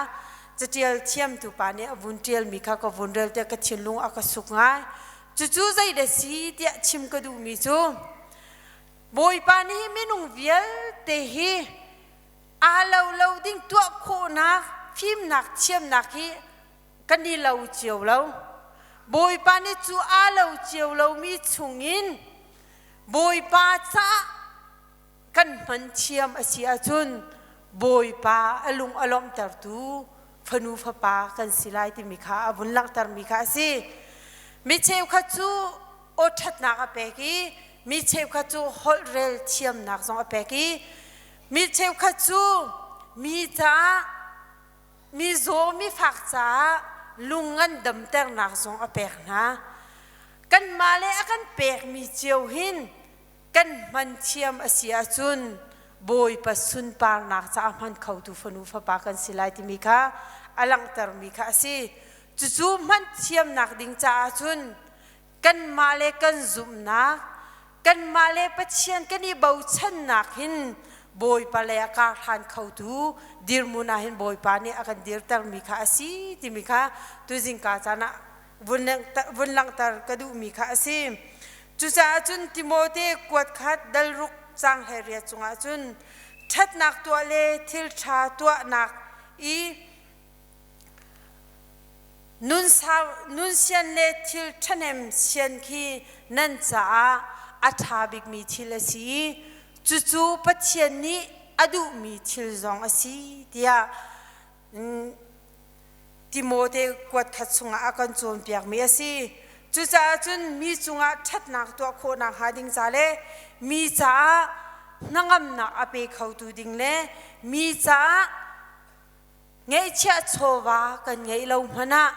caṭial thiamtu pa nih a vun ṭialmi kha ka vun rel tiah ka thinlung a ka suk ngai. Cucu zeidah si tiah chim ka duhmi cu Bawipa nih minung vialte hi aa lo lo ding tuah khawhnak fimnak thiamnak hi kan i lo cio lo. Bawipa nih cu aa lo cio lomi chungin Bawipa caah kan hman thiam a si ahcun Bawipa a lung a lawmhtertu fanu fapa kan si lai timi kha a vun langhtermi kha a si. Mi cheukhat cu aw ṭhatnak a pek i mi cheukhat cu holh rel thiamnak zong a pek i Mi cheukhat cu mi caah mi zaw mi fak caah lung ngandamternak zong a pek hna. Kanmah le a kan pekmi cio hin kan hman thiam a si ahcun Bawipa sunparnak caah hman khotu fanu fapa kan si lai timi kha a langhtermi kha a si. Cucu hman thiamnak ding caah cun kanmah le kan zumhnak, kanmah le Pathian kan i bochannak hin Bawipa lei a kar hlan khotu dirhmun ah hin Bawipa nih a kan dirtermi kha a si timi kha tuzingka caan ah vun langhter ka duhmi kha a si. Cucaah cun Timote kuat khat dal ruk caang 18 cungah cun ṭhatnak tuah le thil ṭha tuahnak i nun sian le thil ṭhahnem sian khi nan caah a ṭha bikmi thil a si i cucu Pathian nih a duhmi thil zong a si tiah Timote kuat khat chungah a kan cawnpiakmi a si. Cucaah cun mi cungah ṭhatnak tuah khawhnak hnga ding ca le mi caah hnangamnak a pe khotu ding le mi caah ngeihchiah chawva kan ngeih lo hmanh ah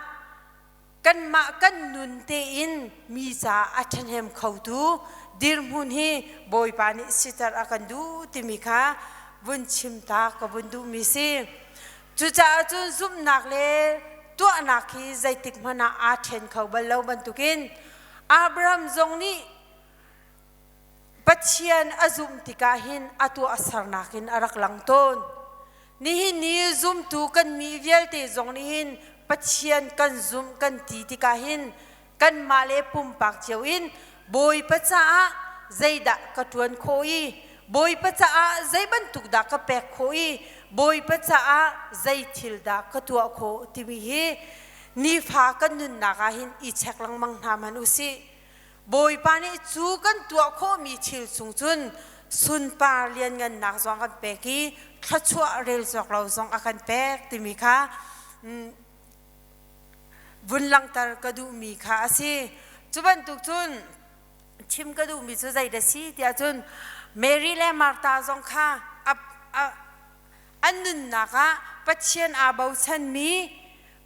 kanmah kan nun tein mi caah a ṭhahnem khotu dirhmun hi Bawipa nih siter a kan duh timi kha vun chim ta ka vun duhmi si. Cucaah cun zumhnak le tuahnak hi zeitik hmanh ah aa ṭhen kho bal lo bantukin Abraham zong nih Pathian a zumh tikah hin a tuahsernak in a rak lang tawn. Nihin ni zumtu kannih vialte zong nih hin Pathian kan zumh kan ti tikah hin kanmah le pumpak cio in Bawipa caah zeidah ka ṭuan khawh i Bawipa caah zei bantuk dah ka pek khawh i Bawipa caah zei thil dah ka tuah khawh timi hi nifa kan nunnak ah hin i check lengmang hna hmanh u sih. Bawipa nih cu kan tuah khawhmi thil chung cun sunpar lianngannak zong a kan pek i thluachuah rel cawk lo zong a kan pek timi kha vun langhter ka duhmi kha a si. Cu bantuk cun chim ka duhmi cu zei dah si tiah cun Mary le Martha zong kha an nunnak ah Pathian aa bochanmi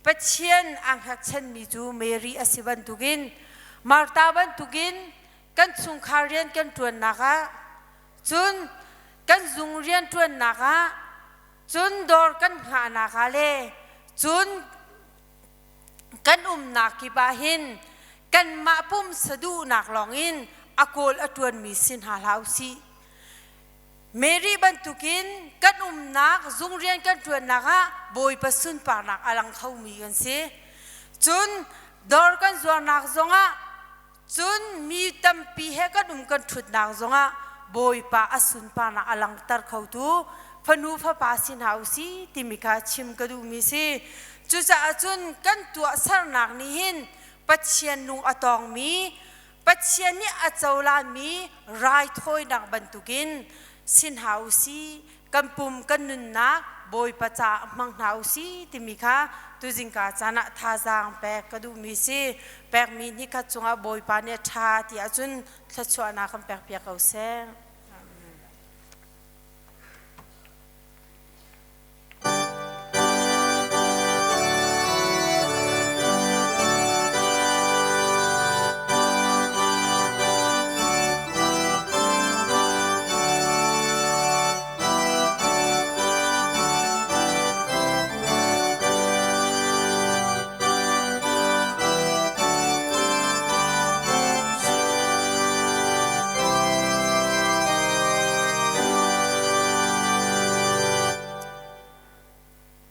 Pathian aa hngatchanmi cu Mary a si bantukin Martha bantukin kan chungkhar rian kan ṭuannak ah cun kan zung rian ṭuannak ah cun dawr kan hngahnak ah le cun kan umnak kip ah hin kanmah pumsa duhnak lawngin a kawl a ṭuanmi si hna hlah u sih. Mary bantukin kan umnak zung rian kan ṭuannak ah Bawipa sunparnak a lang khomi kan si. Cun dawr kan zuarnak zongah cun mi tampi he kan um kan ṭhutnak zongah Bawipa a sunparnak a langhter khotu fanu fapa si hna u si timi kha chim ka duhmi si. Cucaah cun kan tuahsernak nih hin Pathian lung a tawngmi Pathian nih a cohlanmi raithawinak bantukin si hna u sih, kan pum kan nunnak Bawipa caah hmang hna u sih timi kha tuzingka caan ah thazaang pek ka duhmi si. Pekmi nikhat cungah Bawipa nih a ṭha ti ahcun thluachuahnak kan pekpiak ko seh.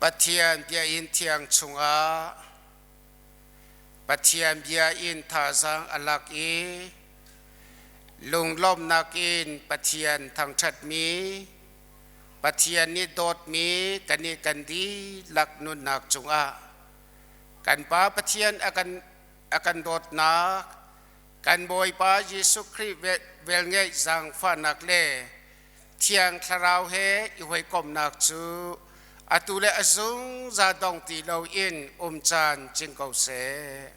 Pathian biainn thiang chungah Pathian bia in thazaang a lak i lunglawmhnak in Pathian thangṭhatmi Pathian nih dawtmi kan i kan dihlak nunnak cungah kan Pa Pathian a kan dawtnak kan Bawipa Jesuh Khrih velngeih zaangfahnak le Thiang Thlarau he i hawikomhnak cu atu le a zungzal dong ti loin um caan cing ko seh.